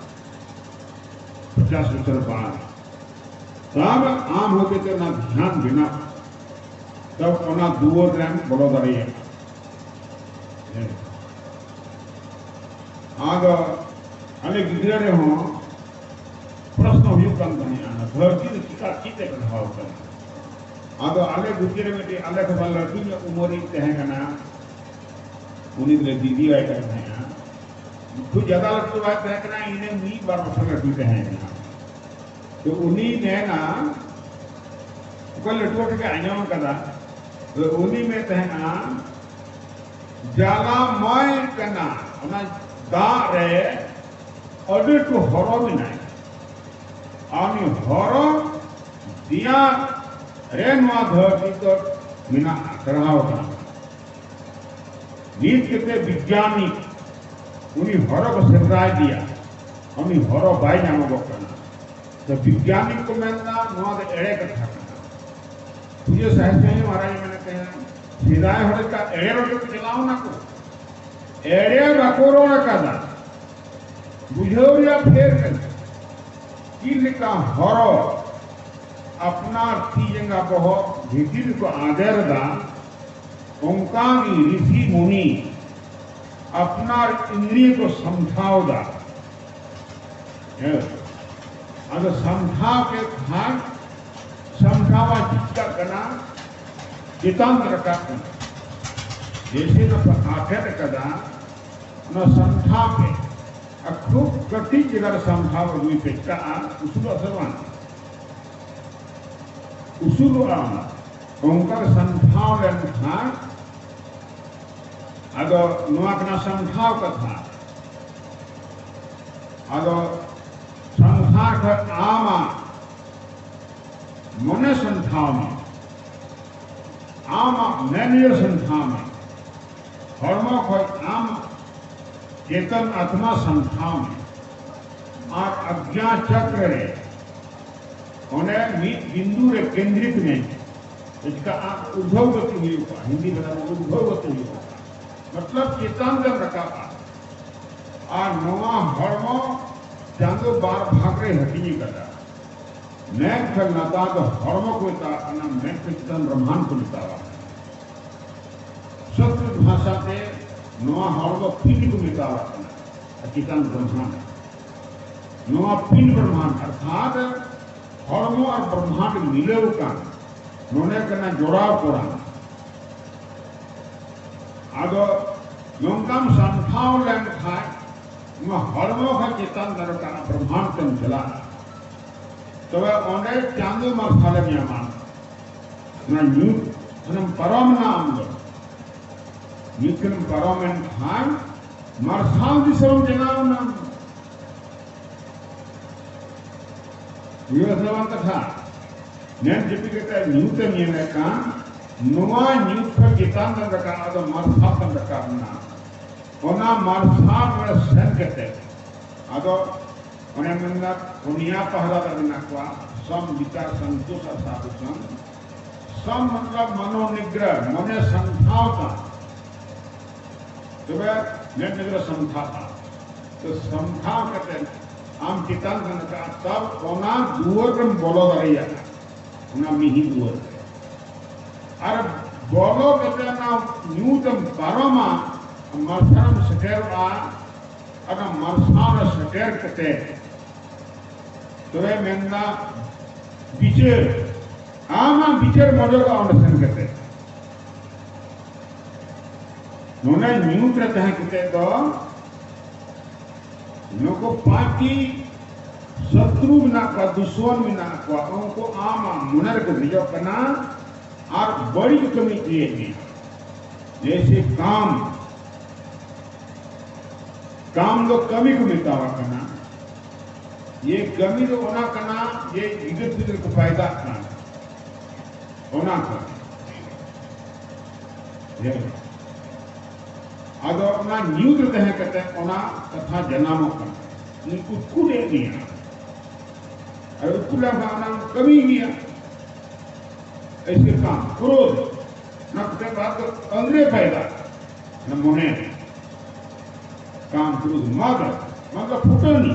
ᱯᱚᱪᱟᱥ ᱵᱚᱪᱷᱚᱨ ᱵᱟᱫ ᱛᱟᱵ ᱟᱢ ᱦᱚᱛᱮᱛᱮ ᱚᱱᱟ ᱫᱷᱮᱭᱟᱱ ᱵᱮᱱᱟᱣ, ᱛᱟᱵ ᱚᱱᱟ ᱫᱩᱣᱟᱹᱨ ᱨᱮᱢ ᱵᱚᱞᱚ ᱫᱟᱲᱮᱭᱟᱜᱼᱟ᱾ ᱦᱮᱸ᱾ ᱟᱫᱚ ᱟᱞᱮ ᱜᱤᱫᱽᱨᱟᱹ ᱨᱮᱦᱚᱸ ᱯᱨᱚᱥᱱᱚ ᱦᱩᱭᱩᱜ ᱠᱟᱱ ᱛᱟᱦᱮᱸᱜᱼᱟ, ᱫᱷᱟᱹᱨᱛᱤ ᱫᱚ ᱪᱤᱠᱟ, ᱪᱮᱫ ᱛᱮ ᱵᱮᱱᱟᱣ ᱠᱟᱱᱟ? ᱟᱫᱚ ᱟᱞᱮ ᱜᱩᱴᱤ ᱨᱮ ᱢᱤᱫᱴᱤᱡ ᱟᱞᱮ ᱠᱷᱚᱱ ᱞᱟᱹᱴᱩ ᱧᱚᱜ ᱩᱢᱮᱨᱤᱡ ᱛᱟᱦᱮᱸ ᱠᱟᱱᱟ, ᱩᱱᱤ ᱫᱚᱞᱮ ᱫᱤᱫᱤᱣᱟᱭ ᱠᱟᱱ ᱛᱟᱦᱮᱸᱜᱼᱟ᱾ ᱠᱷᱩᱵ ᱡᱟᱫᱟ ᱞᱟᱹᱴᱩ ᱵᱟᱭ ᱛᱟᱦᱮᱸ ᱠᱟᱱᱟ, ᱤᱱᱟᱹ ᱢᱤᱫ ᱵᱟᱨ ᱵᱚᱪᱷᱚᱨ ᱞᱟᱹᱴᱩᱭ ᱛᱟᱦᱮᱸ ᱠᱟᱱᱟ᱾ ᱛᱚ ᱩᱱᱤ ᱢᱮᱱᱟ, ᱚᱠᱚᱭ ᱞᱟᱹᱴᱩ ᱦᱚᱲ ᱴᱷᱮᱱ ᱟᱸᱡᱚᱢ ᱠᱟᱫᱟ, ᱛᱚ ᱩᱱᱤ ᱢᱮᱱ ᱛᱟᱦᱮᱸᱜᱼᱟ, ᱡᱟᱞᱟᱢᱚᱭ ᱠᱟᱱᱟ, ᱚᱱᱟ ᱫᱟᱜ ᱨᱮ ᱟᱹᱰᱤ ᱞᱟᱹᱴᱩ ᱦᱚᱨᱚ ᱢᱮᱱᱟᱭᱟ᱾ ᱟᱨ ᱩᱱᱤ ᱦᱚᱨᱚ ᱫᱮᱭᱟ ᱨᱮ ᱱᱚᱣᱟ ᱫᱷᱟᱹᱨᱛᱤ ᱫᱚ ᱢᱮᱱᱟᱜᱼᱟ, ᱴᱟᱨᱦᱟᱣ ᱠᱟᱱᱟ᱾ ᱱᱤᱛ ᱠᱟᱛᱮ ᱵᱤᱜᱽᱜᱟᱱᱤᱠ ᱩᱱᱤ ᱦᱚᱨᱚ ᱠᱚ ᱥᱮᱸᱫᱽᱨᱟ ᱤᱫᱤᱭᱟ, ᱩᱱᱤ ᱦᱚᱨᱚ ᱵᱟᱭ ᱧᱟᱢᱚᱜᱚᱜ ᱠᱟᱱᱟ᱾ ᱛᱚ ᱵᱤᱜᱽᱜᱟᱱᱤᱠ ᱠᱚ ᱢᱮᱱᱫᱟ ᱱᱚᱣᱟ ᱫᱚ ᱮᱲᱮ ᱠᱟᱛᱷᱟ ᱠᱟᱱᱟ᱾ ᱯᱩᱡᱟᱹ ᱥᱟᱦᱮᱵᱽ ᱢᱟᱦᱟᱨᱟᱡᱽ ᱢᱮᱱᱮᱫ ᱛᱟᱦᱮᱸᱱᱟ, ᱥᱮᱫᱟᱭ ᱦᱚᱲ ᱞᱮᱠᱟ ᱮᱲᱮ ᱨᱚᱲ ᱛᱮᱠᱚ ᱪᱟᱞᱟᱣ ᱱᱟᱠᱚ᱾ ᱮᱲᱮ ᱵᱟᱠᱚ ᱨᱚᱲ ᱟᱠᱟᱫᱟ᱾ ᱵᱩᱡᱷᱟᱹᱣ ᱨᱮᱭᱟᱜ ᱯᱷᱮᱨ ᱠᱟᱱᱟ᱾ ᱪᱮᱫ ᱞᱮᱠᱟ ᱦᱚᱨᱚ ᱟᱯᱱᱟᱨ ᱛᱤ ᱡᱟᱸᱜᱟ ᱵᱚᱦᱚᱜ ᱵᱷᱤᱛᱤᱨ ᱠᱚ ᱟᱫᱮᱨ ᱮᱫᱟ, ᱚᱱᱠᱟ ᱜᱮ ᱨᱤᱥᱤ ᱢᱩᱱᱤ ᱟᱯᱱᱟᱨ ᱤᱱᱫᱨᱤᱭᱚ ᱠᱚ ᱥᱟᱢᱴᱷᱟᱣ ᱮᱫᱟ᱾ ᱦᱮᱸ᱾ ᱟᱫᱚ ᱥᱟᱢᱴᱷᱟᱣ ᱠᱮᱫ ᱠᱷᱟᱱ ᱥᱟᱢᱴᱷᱟᱣ ᱪᱤᱠᱟᱹᱜ ᱠᱟᱱᱟ? ᱪᱮᱛᱟᱱ ᱨᱟᱠᱟᱵ ᱠᱟᱱᱟ᱾ ᱡᱮᱭᱥᱮ ᱱᱚᱣᱟ ᱟᱴᱮᱫ ᱟᱠᱟᱫᱟ, ᱚᱱᱟ ᱥᱟᱢᱴᱷᱟᱣ ᱠᱮᱫ᱾ ᱟᱨ ᱠᱷᱩᱵ ᱠᱟᱹᱴᱤᱡ ᱡᱟᱭᱜᱟ ᱨᱮ ᱥᱟᱢᱴᱷᱟᱣ ᱟᱹᱜᱩᱭ ᱯᱮ, ᱪᱤᱠᱟᱹᱜᱼᱟ? ᱩᱥᱩᱞᱚᱜᱼᱟ ᱥᱮ ᱵᱟᱝ? ᱩᱥᱩᱞᱚᱜᱼᱟ᱾ ᱚᱱᱟ ᱚᱱᱠᱟ ᱜᱮ ᱥᱟᱢᱴᱷᱟᱣ ᱞᱮᱱᱠᱷᱟᱱ, ᱟᱫᱚ ᱱᱚᱣᱟ ᱠᱟᱱᱟ ᱥᱟᱢᱴᱷᱟᱣ ᱠᱟᱛᱷᱟ᱾ ᱟᱫᱚ ᱥᱟᱢᱴᱷᱟᱣ ᱠᱷᱚᱱ ᱟᱢᱟᱜ ᱢᱚᱱᱮ ᱥᱟᱢᱴᱷᱟᱣ ᱢᱮ, ᱟᱢᱟᱜ ᱢᱮᱱ ᱤᱭᱟᱹ ᱥᱟᱢᱴᱷᱟᱣ ᱢᱮ, ᱦᱚᱲᱢᱚ ᱠᱷᱚᱱ ᱟᱢ ᱪᱮᱛᱚᱱ ᱟᱛᱢᱟ ᱥᱟᱢᱴᱷᱟᱣ ᱢᱮ᱾ ᱟᱨ ᱟᱜᱽᱧᱟ ᱪᱚᱠᱨᱚ ᱨᱮ ᱚᱸᱰᱮ ᱢᱤᱫ ᱵᱤᱱᱫᱩ ᱨᱮ ᱠᱮᱱᱫᱨᱤᱛ ᱢᱮ᱾ ᱪᱤᱠᱟᱹᱜᱼᱟ? ᱩᱨᱫᱷᱚ ᱜᱚᱛᱤ ᱦᱩᱭᱩᱜᱼᱟ᱾ ᱦᱤᱱᱫᱤ ᱵᱷᱟᱥᱟ ᱨᱮ ᱩᱨᱫᱷᱚ ᱜᱚᱛᱤ ᱦᱩᱭᱩᱜᱼᱟ, ᱢᱚᱛᱞᱚᱵ ᱪᱮᱛᱟᱱ ᱨᱮᱢ ᱨᱟᱠᱟᱵᱼᱟ᱾ ᱟᱨ ᱱᱚᱣᱟ ᱦᱚᱲᱢᱚ ᱪᱟᱸᱫᱚ ᱵᱟᱨ ᱵᱷᱟᱜᱽ ᱨᱮ ᱦᱟᱹᱴᱤᱧ ᱟᱠᱟᱫᱟ᱾ ᱢᱮᱫ ᱠᱷᱚᱱ ᱞᱟᱛᱟᱨ ᱫᱚ ᱦᱚᱲᱢᱚ ᱠᱚ ᱢᱮᱛᱟᱜ ᱠᱟᱱᱟ, ᱢᱮᱫ ᱠᱷᱚᱱ ᱪᱮᱛᱟᱱ ᱵᱨᱚᱦᱢᱟᱱᱰ ᱠᱚ ᱢᱮᱛᱟᱜᱼᱟ᱾ ᱥᱚᱝᱥᱠᱨᱤᱛ ᱵᱷᱟᱥᱟ ᱛᱮ ᱱᱚᱣᱟ ᱦᱚᱲᱢᱚ ᱯᱤᱸᱰ ᱠᱚ ᱢᱮᱛᱟᱣᱟᱜ ᱠᱟᱱᱟ, ᱟᱨ ᱪᱮᱛᱟᱱ ᱵᱨᱚᱦᱢᱟᱱᱰ᱾ ᱱᱚᱣᱟ ᱯᱤᱸᱰ ᱵᱨᱚᱦᱢᱟᱱᱰ ᱚᱨᱛᱷᱟᱛ ᱦᱚᱲᱢᱚ ᱟᱨ ᱵᱨᱚᱦᱢᱟᱱᱰ ᱢᱤᱞᱟᱹᱣ ᱟᱠᱟᱱ, ᱱᱚᱰᱮ ᱠᱟᱱᱟ ᱡᱚᱲᱟᱣ ᱠᱚᱨᱟᱣ᱾ ᱟᱫᱚ ᱱᱚᱝᱠᱟᱢ ᱥᱟᱢᱴᱷᱟᱣ ᱞᱮᱱᱠᱷᱟᱱ ᱱᱚᱣᱟ ᱦᱚᱲᱢᱚ ᱠᱷᱚᱱ ᱪᱮᱛᱟᱱ ᱫᱟᱨᱮ ᱠᱟᱱᱟ ᱵᱨᱚᱦᱢᱟᱱᱰ ᱛᱮᱢ ᱪᱟᱞᱟᱜᱼᱟ᱾ ᱛᱚᱵᱮ ᱚᱸᱰᱮ ᱪᱟᱸᱫᱚ ᱢᱟᱨᱥᱟᱞᱮᱢ ᱧᱟᱢᱟ᱾ ᱚᱱᱟ ᱧᱩᱛ ᱠᱷᱚᱱᱮᱢ ᱯᱟᱨᱚᱢ ᱮᱱᱟ ᱟᱢ ᱫᱚ᱾ ᱧᱩᱛ ᱠᱷᱚᱱᱮᱢ ᱯᱟᱨᱚᱢ ᱮᱱ ᱠᱷᱟᱱ ᱢᱟᱨᱥᱟᱞ ᱫᱤᱥᱚᱢ ᱵᱮᱱᱟᱣ ᱮᱱᱟ᱾ ᱵᱩᱡᱷᱟᱹᱣ ᱥᱮ ᱵᱟᱝ ᱠᱟᱛᱷᱟ? ᱢᱮᱱ ᱡᱟᱹᱯᱤᱫ ᱠᱟᱛᱮ ᱧᱩᱛ ᱮᱢ ᱧᱮᱞᱮᱫ ᱠᱟᱱ, ᱱᱚᱣᱟ ᱧᱩᱛ ᱠᱷᱚᱱ ᱪᱮᱛᱟᱱ ᱨᱮᱢ ᱨᱟᱠᱟᱵ, ᱟᱫᱚ ᱢᱟᱨᱥᱟᱞ ᱛᱮᱢ ᱨᱟᱠᱟᱵ ᱮᱱᱟ᱾ ᱚᱱᱟ ᱢᱟᱨᱥᱟᱞ ᱨᱮ ᱥᱮᱱ ᱠᱟᱛᱮ ᱟᱫᱚ ᱚᱱᱮ ᱢᱮᱱᱫᱟ, ᱯᱩᱱᱭᱟ ᱯᱟᱦᱨᱟ ᱨᱮ ᱢᱮᱱᱟᱜ ᱠᱚᱣᱟ, ᱥᱚᱢ, ᱵᱤᱪᱟᱨ, ᱥᱚᱱᱛᱳᱥ ᱟᱨ ᱥᱟᱫᱷᱩ ᱥᱚᱝᱜᱷ᱾ ᱥᱚᱢ ᱢᱚᱛᱞᱚᱵ ᱢᱚᱱᱳᱱᱤᱜᱽᱨᱚᱦ, ᱢᱚᱱᱮ ᱥᱟᱢᱴᱷᱟᱣ ᱠᱟᱱ᱾ ᱛᱚᱵᱮ ᱢᱮᱫ ᱱᱚᱡᱚᱨ ᱥᱟᱢᱴᱷᱟᱜᱼᱟ᱾ ᱛᱚ ᱥᱟᱢᱴᱷᱟᱣ ᱠᱟᱛᱮ ᱟᱢ ᱪᱮᱛᱟᱱ ᱥᱮᱱ ᱨᱟᱠᱟᱵ, ᱛᱟᱵ ᱚᱱᱟ ᱫᱩᱣᱟᱹᱨ ᱨᱮᱢ ᱵᱚᱞᱚ ᱫᱟᱲᱮᱭᱟᱜᱼᱟ, ᱚᱱᱟ ᱢᱤᱦᱤ ᱫᱩᱣᱟᱹᱨ ᱨᱮ᱾ ᱟᱨ ᱵᱚᱞᱚ ᱠᱟᱛᱮ ᱚᱱᱟ ᱧᱩᱛ ᱮᱢ ᱯᱟᱨᱚᱢᱟ, ᱢᱟᱨᱥᱟᱞ ᱮᱢ ᱥᱮᱴᱮᱨᱚᱜᱼᱟ᱾ ᱚᱱᱟ ᱢᱟᱨᱥᱟᱞ ᱨᱮ ᱥᱮᱴᱮᱨ ᱠᱟᱛᱮ ᱛᱚᱵᱮ ᱢᱮᱱᱫᱟ ᱵᱤᱪᱟᱹᱨ, ᱟᱢᱟᱜ ᱵᱤᱪᱟᱹᱨ ᱢᱚᱡᱚᱜᱼᱟ ᱚᱸᱰᱮ ᱥᱮᱱ ᱠᱟᱛᱮ᱾ ᱱᱚᱰᱮ ᱧᱩᱛ ᱨᱮ ᱛᱟᱦᱮᱸ ᱠᱟᱛᱮ ᱫᱚ ᱱᱩᱠᱩ ᱯᱟᱸᱪᱴᱤ ᱥᱚᱛᱨᱩ ᱢᱮᱱᱟᱜ ᱠᱚᱣᱟ, ᱫᱩᱥᱢᱚᱱ ᱢᱮᱱᱟᱜ ᱠᱚᱣᱟ, ᱩᱱᱠᱩ ᱟᱢᱟᱜ ᱢᱚᱱᱮ ᱨᱮᱠᱚ ᱫᱮᱡᱚᱜ ᱠᱟᱱᱟ ᱟᱨ ᱵᱟᱹᱲᱤᱡ ᱠᱟᱹᱢᱤ ᱦᱚᱪᱚᱭᱮᱫ ᱢᱮᱭᱟ᱾ ᱡᱮᱭᱥᱮ ᱠᱟᱢ, ᱠᱟᱢ ᱫᱚ ᱠᱟᱹᱢᱤ ᱠᱚ ᱢᱮᱛᱟᱣᱟᱜ ᱠᱟᱱᱟ᱾ ᱡᱮ ᱠᱟᱹᱢᱤ ᱫᱚ ᱚᱱᱟ ᱠᱟᱱᱟ ᱡᱮ ᱜᱤᱫᱟᱹᱨ ᱯᱤᱫᱟᱹᱨ ᱠᱚ ᱯᱟᱭᱫᱟᱜ ᱠᱟᱱ, ᱚᱱᱟ ᱠᱟᱹᱢᱤ᱾ ᱦᱮᱸ᱾ ᱟᱫᱚ ᱚᱱᱟ ᱧᱩᱛ ᱨᱮ ᱛᱟᱦᱮᱸ ᱠᱟᱛᱮ ᱚᱱᱟ ᱠᱟᱛᱷᱟ ᱡᱟᱱᱟᱢᱚᱜ ᱠᱟᱱᱟ᱾ ᱩᱱᱤ ᱩᱫᱠᱩᱨᱮᱫ ᱢᱮᱭᱟ᱾ ᱟᱨ ᱩᱫᱠᱩᱨ ᱞᱮᱱᱠᱷᱟᱱ ᱚᱱᱟᱢ ᱠᱟᱹᱢᱤ ᱜᱮᱭᱟ᱾ ᱮᱭᱥᱮ ᱠᱟᱢ, ᱠᱨᱳᱫᱷ, ᱚᱱᱟ ᱠᱟᱛᱮ ᱵᱟᱫ ᱫᱚ ᱟᱹᱝᱨᱮ ᱯᱟᱭᱫᱟ, ᱚᱱᱟ ᱢᱚᱱᱮ ᱨᱮ᱾ ᱠᱟᱢ, ᱠᱨᱳᱫᱷ, ᱢᱚᱫ, ᱢᱚᱛᱞᱚᱵ ᱯᱷᱩᱴᱟᱹᱱᱤ᱾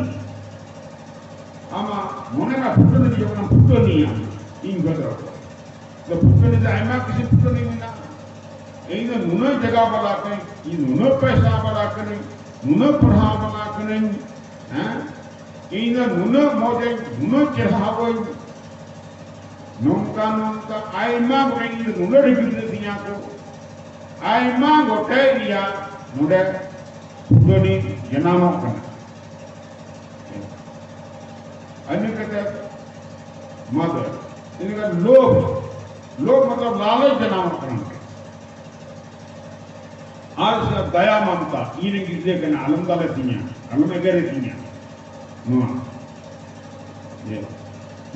ᱟᱢᱟᱜ ᱢᱚᱱᱮ ᱨᱮᱱᱟᱜ ᱯᱷᱩᱴᱟᱹᱱᱤ ᱡᱚᱠᱷᱚᱱ ᱯᱷᱩᱴᱟᱹᱱᱤᱭᱟ, ᱤᱧ ᱵᱷᱮᱫᱨᱚ ᱠᱚᱣᱟ᱾ ᱟᱫᱚ ᱯᱷᱩᱴᱟᱹᱱᱤ ᱫᱚ ᱟᱭᱢᱟ ᱠᱤᱪᱷᱩ ᱯᱷᱩᱴᱟᱹᱱᱤ ᱢᱮᱱᱟᱜᱼᱟ᱾ ᱤᱧ ᱫᱚ ᱱᱩᱱᱟᱹᱜ ᱡᱟᱭᱜᱟ ᱵᱟᱞᱟ ᱠᱟᱹᱱᱟᱹᱧ, ᱤᱧ ᱱᱩᱱᱟᱹᱜ ᱯᱚᱭᱥᱟ ᱵᱟᱞᱟ ᱠᱟᱹᱱᱟᱹᱧ, ᱱᱩᱱᱟᱹᱜ ᱯᱟᱲᱦᱟᱣ ᱵᱟᱞᱟ ᱠᱟᱹᱱᱟᱹᱧ, ᱦᱮᱸ? ᱤᱧ ᱫᱚ ᱱᱩᱱᱟᱹᱜ ᱢᱚᱡᱽ ᱟᱹᱧ, ᱱᱩᱱᱟᱹᱜ ᱪᱮᱦᱨᱟ ᱦᱚᱲ ᱟᱹᱧ᱾ ᱱᱚᱝᱠᱟ ᱱᱚᱝᱠᱟ ᱟᱭᱢᱟ ᱜᱚᱴᱮᱡ ᱤᱧ ᱫᱚ ᱱᱩᱱᱟᱹᱜ ᱰᱷᱮᱨ ᱜᱤᱫᱽᱨᱟᱹ ᱛᱤᱧᱟ ᱠᱚ, ᱟᱭᱢᱟ ᱜᱚᱴᱮᱡ ᱨᱮᱭᱟᱜ ᱱᱚᱰᱮ ᱯᱷᱩᱴᱟᱹᱱᱤ ᱡᱟᱱᱟᱢᱚᱜ ᱠᱟᱱᱟ᱾ ᱤᱱᱟᱹ ᱠᱟᱛᱮ ᱢᱟᱫᱚ, ᱤᱱᱟᱹ ᱠᱟᱛᱮ ᱞᱳᱵᱷ, ᱞᱳᱵᱷ ᱢᱚᱛᱞᱚᱵ ᱞᱟᱞᱚᱪ ᱡᱟᱱᱟᱢᱚᱜ ᱠᱟᱱᱟ᱾ ᱟᱨ ᱥᱮ ᱫᱟᱭᱟ ᱢᱟᱢᱛᱟ, ᱤᱧ ᱨᱮᱱ ᱜᱤᱫᱽᱨᱟᱹ ᱠᱟᱱᱟ, ᱟᱞᱚᱢ ᱫᱟᱞᱮ ᱛᱤᱧᱟ, ᱟᱞᱚᱢ ᱮᱜᱮᱨᱮ ᱛᱤᱧᱟ᱾ ᱱᱚᱣᱟ, ᱡᱮ,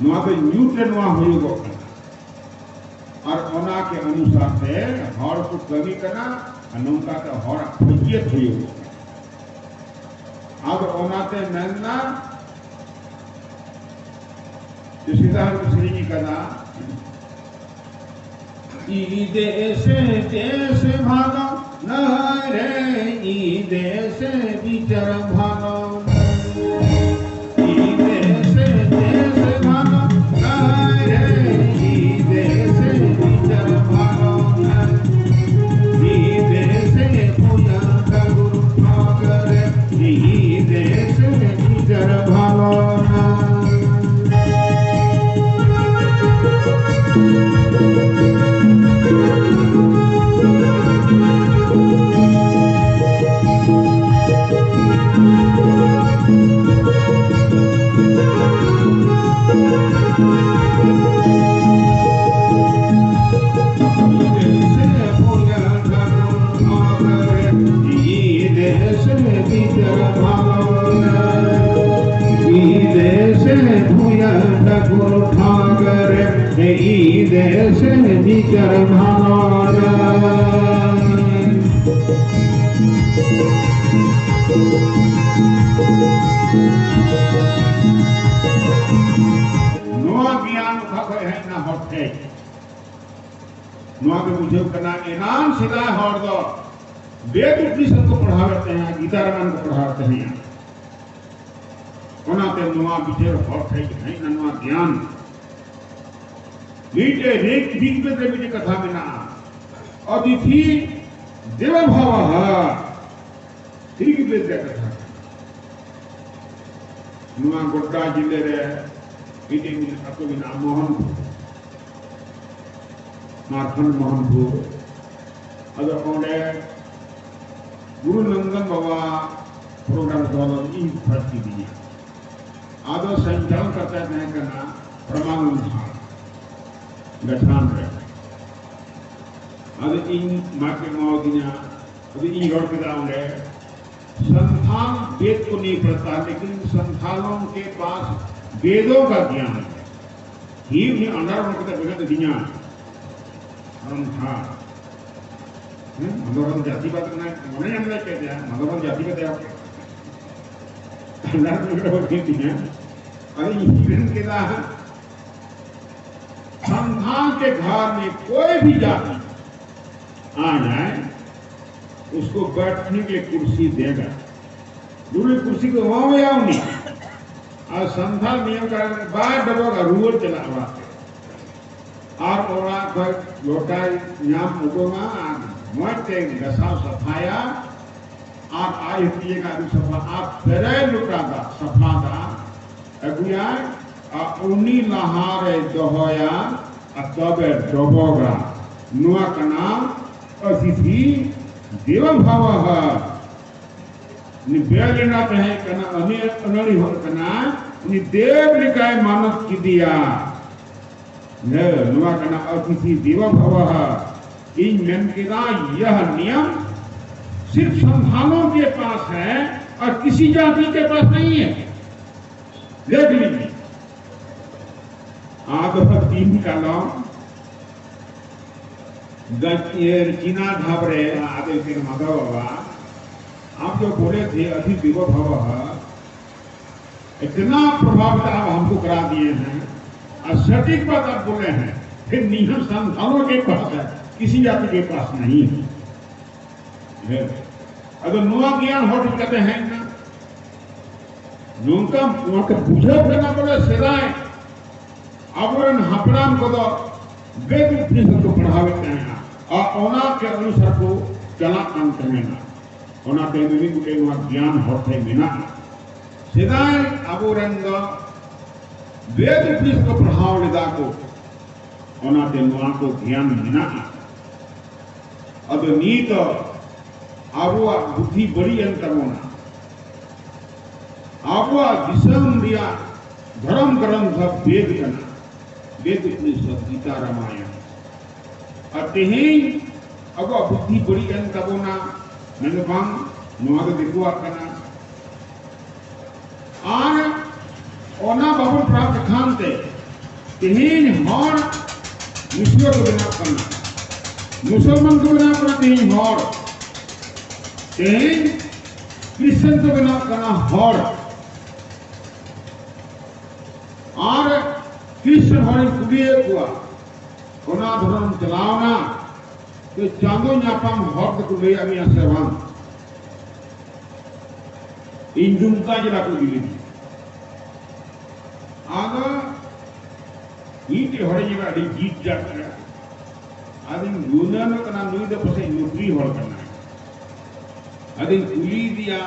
ᱱᱚᱣᱟ ᱫᱚ ᱧᱩᱛ ᱨᱮ ᱱᱚᱣᱟ ᱦᱩᱭᱩᱜᱚᱜ ᱠᱟᱱᱟ᱾ ᱟᱨ ᱚᱱᱟ ᱠᱮ ᱚᱱᱩᱥᱟᱨ ᱛᱮ ᱦᱚᱲ ᱠᱚ ᱠᱟᱹᱢᱤ ᱠᱟᱱᱟ, ᱟᱨ ᱱᱚᱝᱠᱟ ᱛᱮ ᱦᱚᱲᱟᱜ ᱯᱷᱟᱹᱡᱤᱭᱟᱹᱛ ᱦᱩᱭᱩᱜᱚᱜ ᱠᱟᱱᱟ᱾ ᱟᱫᱚ ᱚᱱᱟᱛᱮ ᱢᱮᱱᱫᱟ, ᱥᱮᱫᱟᱭ ᱦᱚᱲ ᱠᱚ ᱥᱮᱨᱮᱧ ᱠᱟᱫᱟ, ᱤᱫᱮᱥᱮ ᱛᱮᱥᱮ ᱵᱷᱟᱜᱟ নারে ই দেশে বিচার ভালো, ই দেশে দেশ ভালো, নারে ই দেশে বিচার ভালো, ই দেশে পূজা ঠাকুর ঠাকুরে, ই দেশে বিচার ভালো। ঠাকুর ঠাকুরে, এই দেশে বিচার ভালো। ᱱᱚᱣᱟ ᱜᱮᱭᱟᱱ ᱚᱠᱟ ᱠᱷᱚᱱ ᱦᱮᱡ ᱮᱱᱟ ᱦᱚᱲ ᱴᱷᱮᱱ? ᱱᱚᱣᱟ ᱜᱮ ᱵᱩᱡᱷᱟᱹᱣ ᱠᱟᱱᱟ, ᱮᱱᱟᱱ ᱥᱮᱫᱟᱭ ᱦᱚᱲ ᱫᱚ ᱵᱮᱫ ᱩᱯᱱᱤᱥᱚᱫ ᱠᱚ ᱯᱟᱲᱦᱟᱣᱮᱫ ᱛᱟᱦᱮᱸᱫ, ᱜᱤᱛᱟ ᱨᱟᱢᱟᱭᱚᱱ ᱠᱚ ᱯᱟᱲᱦᱟᱣᱮᱫ ᱛᱟᱦᱮᱸᱫ᱾ ᱚᱱᱟᱛᱮ ᱱᱚᱣᱟ ᱵᱤᱪᱟᱹᱨ ᱦᱚᱲ ᱴᱷᱮᱱ ᱦᱮᱡ ᱮᱱᱟ, ᱱᱚᱣᱟ ᱜᱮᱭᱟᱱ᱾ ᱢᱤᱫᱴᱮᱡ ᱨᱤᱠ, ᱨᱤᱠ ᱵᱮᱫ ᱨᱮ ᱢᱤᱫᱴᱮᱡ ᱠᱟᱛᱷᱟ ᱢᱮᱱᱟᱜᱼᱟ, ᱚᱛᱤᱛᱷᱤ ᱫᱮᱵᱚ ᱵᱷᱟᱵᱟᱦᱟ᱾ ᱨᱤᱠ ᱵᱮᱫ ᱨᱮ ᱠᱟᱛᱷᱟ ᱠᱟᱱᱟ᱾ ᱱᱚᱣᱟ ᱜᱚᱰᱰᱟ ᱡᱤᱞᱟᱹ ᱨᱮ ᱢᱤᱫᱴᱮᱡ ᱟᱹᱛᱩ ᱢᱮᱱᱟᱜᱼᱟ, ᱢᱳᱦᱚᱱᱯᱩᱨ᱾ ᱢᱟᱨᱠᱷᱚᱱᱰ ᱢᱳᱦᱚᱱᱯᱩᱨ᱾ ᱟᱫᱚ ᱚᱸᱰᱮ ᱜᱩᱨᱩ ᱱᱚᱱᱫᱚᱱ ᱵᱟᱵᱟ ᱯᱨᱳᱜᱨᱟᱢ ᱫᱚᱞ ᱤᱧ ᱯᱷᱟᱥᱴ ᱠᱤᱫᱤᱧᱟ᱾ ᱟᱫᱚ ᱥᱚᱧᱪᱟᱞᱚᱱ ᱠᱟᱛᱮ ᱛᱟᱦᱮᱸ ᱠᱟᱱᱟ ᱯᱨᱚᱢᱟᱱᱚᱱᱫ ᱦᱟᱲ, ᱜᱟᱪᱷᱟᱱ ᱨᱮ᱾ ᱟᱫᱚ ᱤᱧ ᱢᱟᱭᱤᱠ ᱠᱚ ᱮᱢᱟᱣᱟᱫᱤᱧᱟ᱾ ᱟᱫᱚ ᱤᱧ ᱨᱚᱲ ᱠᱮᱫᱟ ᱚᱸᱰᱮ, संथाल वेद को नहीं पढ़ता, लेकिन संथालों के पास वेदों का ज्ञान है। ᱦᱤ ᱩᱱᱤ ᱟᱱᱰᱟᱨ ᱨᱚᱲ ᱠᱟᱛᱮ ᱵᱮᱸᱜᱮᱫ ᱤᱫᱤᱧᱟ᱾ ᱥᱟᱱᱛᱷᱟᱞ᱾ ᱦᱮᱸ, ᱢᱟᱫᱚᱨᱚᱢ ᱡᱟᱹᱛᱤᱵᱟᱫ ᱨᱮᱱᱟᱜ ᱢᱚᱱᱮ ᱧᱟᱢ ᱞᱮᱫ ᱠᱮᱫ ᱭᱟ, ᱢᱟᱫᱚᱨᱚᱢ ᱡᱟᱹᱛᱤᱵᱟᱫ ᱮ ᱟᱱᱰᱟᱨ ᱨᱚᱲ ᱠᱮᱫ ᱛᱤᱧᱟ᱾ ᱟᱫᱚ ᱤᱧ ᱢᱮᱱ ᱠᱮᱫᱟ, संथाल के घर में कोई भी जाति आ जाए, उसको बैठने के लिए कुर्सी देगा। ᱫᱩᱲᱩᱵ ᱠᱩᱨᱥᱤ ᱠᱚ ᱮᱢᱟᱣᱟᱭᱟ ᱩᱱᱤ᱾ ᱟᱨ ᱥᱟᱱᱛᱟᱲ ᱱᱤᱭᱚᱢ ᱠᱟᱨᱚᱱ ᱵᱟᱭ ᱰᱚᱵᱚᱜᱟ, ᱨᱩᱣᱟᱹᱲ ᱪᱟᱞᱟᱜᱼᱟ ᱚᱲᱟᱜ ᱛᱮ᱾ ᱟᱨ ᱚᱲᱟᱜ ᱠᱷᱚᱱ ᱞᱚᱴᱟᱭ ᱧᱟᱢ ᱩᱰᱩᱝᱟ ᱟᱨ ᱢᱚᱡᱽ ᱛᱮ ᱜᱟᱥᱟᱣ ᱥᱟᱯᱷᱟᱭᱟ᱾ ᱟᱨ ᱟᱡ ᱦᱚᱸ ᱛᱤᱭᱟᱹᱜᱟ ᱟᱹᱨᱩᱵ ᱥᱟᱯᱷᱟ ᱟᱨ ᱯᱮᱨᱮᱡ ᱞᱚᱴᱟ ᱫᱟᱜ, ᱥᱟᱯᱷᱟ ᱫᱟᱜ ᱟᱹᱜᱩᱭᱟᱭ ᱟᱨ ᱩᱱᱤ ᱞᱟᱦᱟ ᱨᱮᱭ ᱫᱚᱦᱚᱭᱟ ᱟᱨ ᱛᱚᱵᱮ ᱰᱚᱵᱚᱜᱟ᱾ ᱱᱚᱣᱟ ᱠᱟᱱᱟ ᱚᱛᱤᱛᱷᱤ ᱫᱮᱵᱚ ᱵᱷᱟᱵᱟᱦᱟ᱾ ᱩᱱᱤ ᱵᱮᱞ ᱮᱱᱟ ᱛᱟᱦᱮᱸ ᱠᱟᱱᱟ, ᱩᱱᱤ ᱟᱹᱱᱟᱹᱲᱤ ᱦᱚᱲ ᱠᱟᱱᱟ, ᱩᱱᱤ ᱫᱮᱵ ᱞᱮᱠᱟᱭ ᱢᱟᱱᱚᱛ ᱠᱮᱫᱮᱭᱟ᱾ ᱱᱚᱣᱟ ᱠᱟᱱᱟ ᱚᱛᱤᱛᱷᱤ ᱫᱮᱵᱚ ᱵᱷᱟᱵᱟᱦᱟ᱾ ᱤᱧ ᱢᱮᱱ ᱠᱮᱫᱟ, ᱭᱟᱦ ᱱᱤᱭᱚᱢ ᱥᱤᱨᱯᱷ ᱥᱟᱱᱛᱷᱟᱞᱚ ᱠᱮ ᱯᱟᱥ ᱦᱮ ᱟᱨ ᱠᱤᱥᱤ ᱡᱟᱛᱤ ᱠᱮ ᱯᱟᱥ ᱱᱟᱦᱤ ᱦᱮ᱾ ᱫᱮᱠᱷ ᱞᱤᱡᱤᱭᱮ, ᱟᱫᱚ ᱫᱤᱱ ᱠᱟᱞᱚᱢ ᱜᱟᱡ-, ᱤᱭᱟᱹ, ᱪᱤᱱᱟ ᱰᱷᱟᱵ ᱨᱮ ᱟᱫᱚ ᱠᱤᱱ ᱢᱟᱫᱷᱚ ᱵᱟᱵᱟ, आप जो बोले थे अतिथि देवो भवः, इतना प्रभावित आप हमको करा दिए हैं, और सटीक बात आप बोले हैं, फिर नियम संस्थानों के पास है, किसी जाति के पास नहीं है। ᱟᱫᱚ ᱱᱚᱣᱟ ᱜᱮᱭᱟᱱ ᱦᱚᱲ ᱴᱷᱮᱱ ᱠᱟᱛᱮ ᱦᱮᱡ ᱮᱱᱟ᱾ ᱱᱚᱝᱠᱟ ᱱᱚᱣᱟ ᱠᱚ ᱵᱩᱡᱷᱟᱹᱣ ᱠᱟᱱᱟ ᱵᱚᱞᱮ ᱥᱮᱫᱟᱭ ᱟᱵᱚᱨᱮᱱ ᱦᱟᱯᱲᱟᱢ ᱠᱚᱫᱚ ᱵᱮᱫ ᱩᱯᱱᱤᱥᱚᱫ ᱠᱚ ᱯᱟᱲᱦᱟᱣᱮᱫ ᱛᱟᱦᱮᱱᱟ ᱟᱨ ᱚᱱᱟ ᱠᱮ ᱚᱱᱩᱥᱟᱨ ᱠᱚ ᱪᱟᱞᱟᱜ ᱠᱟᱱ ᱛᱟᱦᱮᱱᱟ᱾ ᱚᱱᱟᱛᱮ ᱢᱤᱢᱤᱫ ᱜᱚᱴᱮᱡ ᱱᱚᱣᱟ ᱜᱮᱭᱟᱱ ᱦᱚᱲ ᱴᱷᱮᱱ ᱢᱮᱱᱟᱜᱼᱟ᱾ ᱥᱮᱫᱟᱭ ᱟᱵᱚᱨᱮᱱ ᱫᱚ ᱵᱮᱫ ᱩᱯᱱᱤᱥᱚᱫ ᱠᱚ ᱯᱟᱲᱦᱟᱣ ᱞᱮᱫᱟ ᱠᱚ, ᱚᱱᱟᱛᱮ ᱱᱚᱣᱟ ᱠᱚ ᱜᱮᱭᱟᱱ ᱢᱮᱱᱟᱜᱼᱟ᱾ ᱟᱫᱚ ᱱᱤᱛ ᱫᱚ ᱟᱵᱚᱣᱟᱜ ᱵᱩᱫᱽᱫᱷᱤ ᱵᱟᱹᱲᱤᱡ ᱮᱱ ᱛᱟᱵᱚᱱᱟ᱾ ᱟᱵᱚᱣᱟᱜ ᱫᱤᱥᱚᱢ ᱨᱮᱭᱟᱜ ᱫᱷᱚᱨᱚᱢ ᱜᱨᱚᱱᱛᱷ ᱵᱮᱫ ᱠᱟᱱᱟ, ᱵᱮᱫ ᱩᱯᱱᱤᱥᱚᱫ, ᱜᱤᱛᱟ, ᱨᱟᱢᱟᱭᱚᱱ᱾ ᱟᱨ ᱛᱮᱦᱮᱧ ᱟᱵᱚᱣᱟᱜ ᱵᱩᱫᱽᱫᱷᱤ ᱵᱟᱹᱲᱤᱡ ᱮᱱ ᱛᱟᱵᱚᱱᱟ, ᱢᱮᱱᱫᱚ ᱵᱟᱝ, ᱱᱚᱣᱟ ᱫᱚ ᱫᱤᱠᱩᱣᱟᱜ ᱠᱟᱱᱟ᱾ ᱟᱨ ᱚᱱᱟ ᱵᱟᱵᱚᱱ ᱯᱟᱲᱦᱟᱣ ᱞᱮᱠᱷᱟᱱ ᱛᱮ ᱛᱮᱦᱮᱧ ᱦᱚᱲ ᱢᱩᱥᱞᱟᱹ ᱠᱚ ᱵᱮᱱᱟᱜ ᱠᱟᱱᱟ, ᱢᱩᱥᱚᱞᱢᱟᱱ ᱠᱚ ᱵᱮᱱᱟᱜ ᱠᱟᱱᱟ ᱛᱮᱦᱮᱧ ᱦᱚᱲ, ᱛᱮᱦᱮᱧ ᱠᱨᱤᱥᱪᱟᱱ ᱠᱚ ᱵᱮᱱᱟᱜ ᱠᱟᱱᱟ ᱦᱚᱲ᱾ ᱟᱨ ᱠᱨᱤᱥᱪᱟᱱ ᱦᱚᱲᱤᱧ ᱠᱩᱞᱤᱭᱮᱫ ᱠᱚᱣᱟ, ᱚᱱᱟ ᱫᱷᱚᱨᱚᱢ ᱪᱟᱞᱟᱣᱱᱟ, ᱛᱚ ᱪᱟᱸᱫᱚ ᱧᱟᱯᱟᱢ ᱦᱚᱨ ᱫᱚᱠᱚ ᱞᱟᱹᱭᱟᱫ ᱢᱮᱭᱟ ᱥᱮ ᱵᱟᱝ? ᱤᱧ ᱫᱩᱢᱠᱟ ᱡᱮᱞᱟ ᱠᱚ ᱤᱫᱤ ᱞᱤᱫᱤᱧᱟ᱾ ᱟᱫᱚ ᱢᱤᱫᱴᱮᱡ ᱦᱚᱲᱤᱧ ᱧᱮᱞᱟ, ᱟᱹᱰᱤ ᱡᱤᱫ ᱡᱟᱫ ᱠᱟᱱᱟ᱾ ᱟᱫᱚᱧ ᱜᱩᱱᱟᱹᱱᱚᱜ ᱠᱟᱱᱟ, ᱱᱩᱭ ᱫᱚ ᱯᱟᱥᱮᱡ ᱱᱚᱠᱨᱤ ᱦᱚᱲ ᱠᱟᱱᱟᱭ᱾ ᱟᱫᱚᱧ ᱠᱩᱞᱤᱭᱮᱫᱮᱭᱟ,